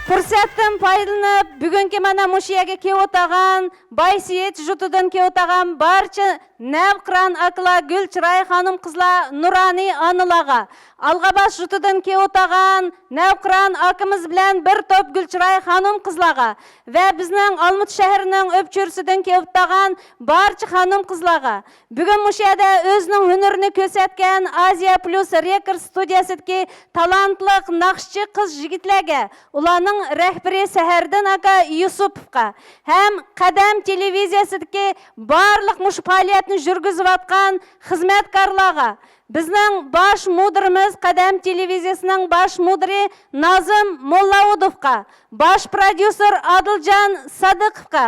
پۇرسەتتىن پايدىلىنىپ، بۈگۈنكى مانا مۇشۇ يەرگە كېلىۋاتقان، بايسېيىت يۇرتىدىن كېلىۋاتقان بارچە نەۋقىران ئاكىلار، گۈلچىراي خانىم-قىزلار، نۇرانىي ئانىلارغا، ئالغاباس يۇرتىدىن كېلىۋاتقان نەۋقىران ئاكىمىز بىلەن بىر توپ گۈلچىراي خانىم-قىزلارغا ۋە بىزنىڭ ئالمۇتا شەھىرىنىڭ ئۆپچۈرىسىدىن كېلىۋاتقان بارچە خانىم-قىزلارغا، بۈگۈن مۇشۇ يەردە ئۆزىنىڭ ھۈنىرىنى كۆرسەتكەن ئازىيا پلۇس رېكورد ستۇدىيەسىدىكى تالانتلىق ناخشىچى قىز-يىگىتلەرگە، ئۇلارنىڭ رەھبىرى سەھەردىن ئاكا يۈسۈپوۋغا ھەم قەدەم تېلېۋىزىيەسىدىكى بارلىق مۇشۇ پائالىيەتنى يۈرگۈزۈۋاتقان خىزمەتكارلارغا، بىزنىڭ باش مۇدىرىمىز، قەدەم تېلېۋىزىيەسىنىڭ باش مۇدىرى نازىم موللاۋۇدۇفقا، باش پروديۇسېر ئادىلجان سادىقوۋقا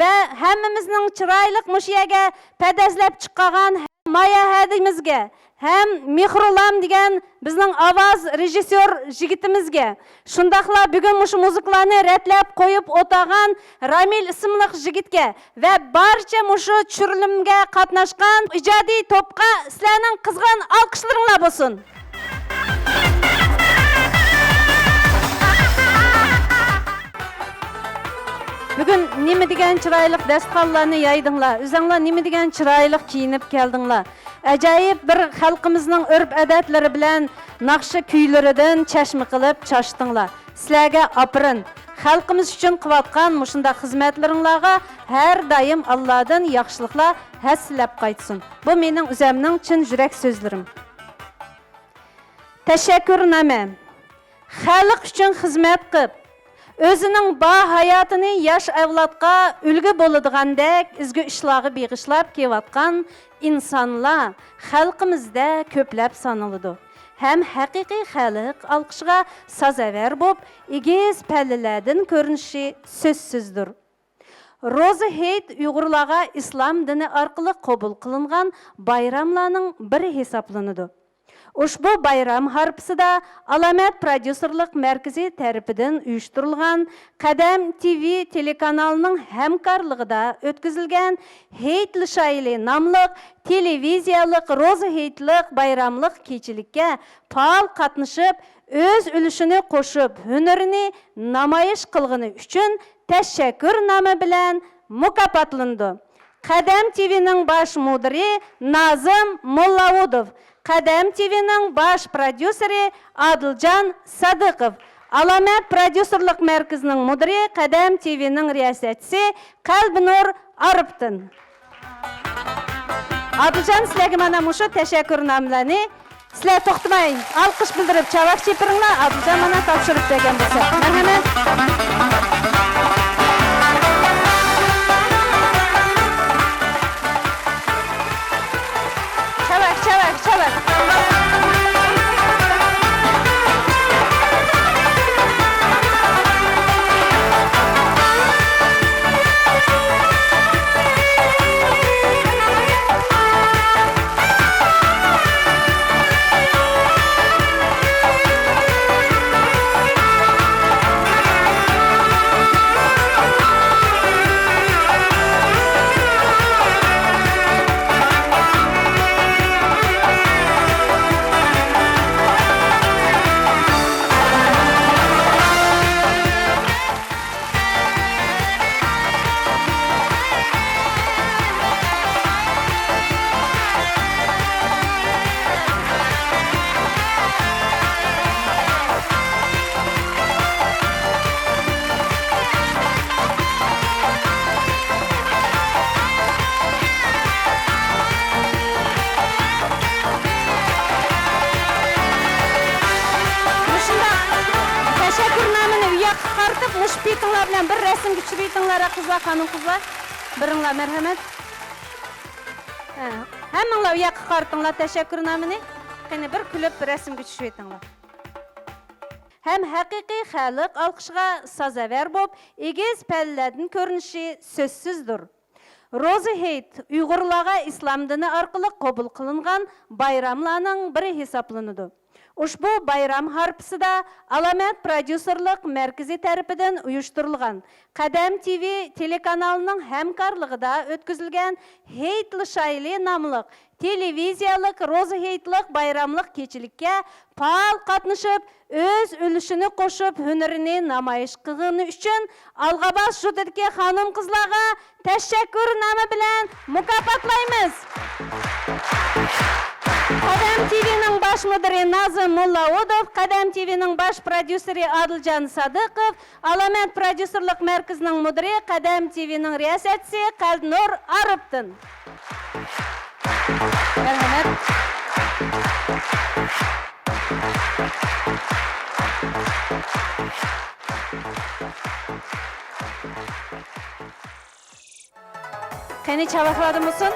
ۋە ھەممىمىزنىڭ چىرايلىق مۇشۇ يەرگە پەدەزلەپ چىققان مايا ھەدىمىزگە ھەم مېھرۇللام دېگەن بىزنىڭ ئاۋاز رېژىسسيور يىگىتىمىزگە، شۇنداقلا بۈگۈن مۇشۇ مۇزىكىلارنى رەتلەپ قويۇپ ئولتۇرغان رامىل ئىسىملىق يىگىتكە ۋە بارچە مۇشۇ چۈشۈرۈلۈمگە قاتناشقان ئىجادىي توپقا سىلەرنىڭ قىزغىن ئالقىشلىرىڭلار بولسۇن! بۈگۈن نېمە دېگەن چىرايلىق داستىخانلارنى يايدىڭلار، ئۆزەڭلار نېمە دېگەن چىرايلىق كىيىنىپ كەلدىڭلار. ئەجايىپ بىر خەلقىمىزنىڭ ئۆرپ-ئادەتلىرى بىلەن ناخشا كۈيلىرىدىن چەشمە قىلىپ چاچتىڭلار. سىلەرگە ئاپىرىن! خەلقىمىز ئۈچۈن قىلىۋاتقان مۇشۇنداق خىزمەتلىرىڭلارغا ھەر دائىم ئاللادىن ياخشىلىقلار ھەسسىلەپ قايتسۇن. بۇ مېنىڭ ئۆزەمنىڭ چىن يۈرەك سۆزلىرىم. تەشەككۈرنامە. خەلق ئۈچۈن خىزمەت قىپ، ئۆزىنىڭ بار ھاياتىنى ياش ئەۋلادقا ئۈلگە بولىدىغاندەك ئىزگۈ ئىشلارغا بېغىشلاپ كېلىۋاتقان ئىنسانلار خەلقىمىزدە كۆپلەپ سانىلىدۇ ھەم ھەقىقىي خەلق ئالقىشىغا سازاۋەر بولۇپ، ئېگىز پەللىلەردىن كۆرۈنۈشى سۆزسىزدۇر. روزا ھېيت ئۇيغۇرلارغا ئىسلام دىنى ئارقىلىق قوبۇل قىلىنغان بايراملارنىڭ بىرى ھېسابلىنىدۇ. ئۇشبۇ بايرام ھارپىسىدا ئالامەت پروديۇسېرلىق مەركىزى تەرىپىدىن ئۇيۇشتۇرۇلغان قەدەم تىۋى تېلېكانالىنىڭ ھەمكارلىقىدا ئۆتكۈزۈلگەن ھېيتلىشايلى ناملىق تېلېۋىزىيەلىك روزا ھېيتلىق بايراملىق كېچىلىككە پائال قاتنىشىپ، ئۆز ئۈلۈشىنى قوشۇپ، ھۈنىرىنى نامايىش قىلغىنى ئۈچۈن تەشەككۈرنامە بىلەن مۇكاپاتلىنىدۇ. قەدەم تىۋىنىڭ باش مۇدىرى نازىم موللاۋۇدوف، قەدەم تىۋىنىڭ باش پروديۇسېرى ئادىلجان سادىقوف، ئالامەت پروديۇسېرلىق مەركىزىنىڭ مۇدىرى، قەدەم تىۋىنىڭ رىياسەتچىسى قەلبىنۇر ئارىپتىن. ئادىلجان، سىلەرگە مانا مۇشۇ تەشەككۈرنامىلەرنى، سىلەر توختىماي ئالقىش بىلدۈرۈپ چاۋاك چېپىرىڭلار، ئادىلجان مانا تاپشۇرۇپ بەرگەن بولسا. مەرھەمەت. چاۋاك، چاۋاك، چاۋاك. مۇشۇنداق تەشەككۈرنامىنى ئۇ ياققا قارىتىپ، مۇشۇ پېتىڭلار بىلەن بىر رەسىمگە چۈشۈرۈۋېتىڭلار، قىزلار، خانىم-قىزلار. بىرىڭلار، مەرھەمەت. ھە، ھەممىڭلار ئۇ ياققا قارىتىڭلار تەشەككۈرنامىنى. قېنى، بىر كۈلۈپ رەسىمگە چۈشۈۋېتىڭلار. ھەم ھەقىقىي خەلق ئالقىشىغا سازاۋەر بولۇپ، ئېگىز پەللىلەردىن كۆرۈنۈشى سۆزسىزدۇر. روزا ھېيت ئۇيغۇرلارغا ئىسلام دىنى ئارقىلىق قوبۇل قىلىنغان بايراملارنىڭ بىرى ھېسابلىنىدۇ. ئۇشبۇ بايرام ھارپىسىدا ئالامەت پروديۇسېرلىق مەركىزى تەرىپىدىن ئۇيۇشتۇرۇلغان قەدەم تىۋى تېلېكانالىنىڭ ھەمكارلىقىدا ئۆتكۈزۈلگەن ھېيتلىشايلى ناملىق تېلېۋىزىيەلىك روزا ھېيتلىق بايراملىق كېچىلىككە پائال قاتنىشىپ، ئۆز ئۈلۈشىنى قوشۇپ، ھۈنىرىنى نامايىش قىلغىنى ئۈچۈن ئالغاباس ژۇتىدىكى خانىم-قىزلارغا تەشەككۈرنامە بىلەن مۇكاپاتلايمىز. قەدەم تىۋىنىڭ باش مۇدىرى نازىم موللاۋۇدۇف، قەدەم تىۋىنىڭ باش پروديۇسېرى ئادىلجان سادىقوف، ئالامەت پروديۇسېرلىق مەركىزىنىڭ مۇدىرى، قەدەم تىۋىنىڭ رىياسەتچىسى قەلبىنۇر ئارىپتىن. مەرھەمەت. قېنى، چاۋاكلاردىن بولسۇن.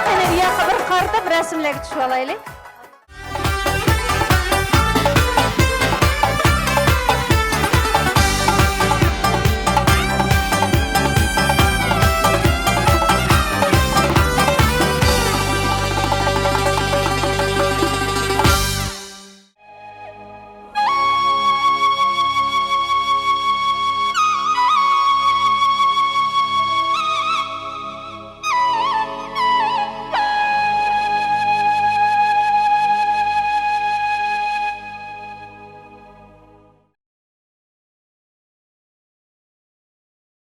قېنى، ئۇ ياققا بىر قارىتىپ، رەسىملەرگە چۈشۈۋالايلى.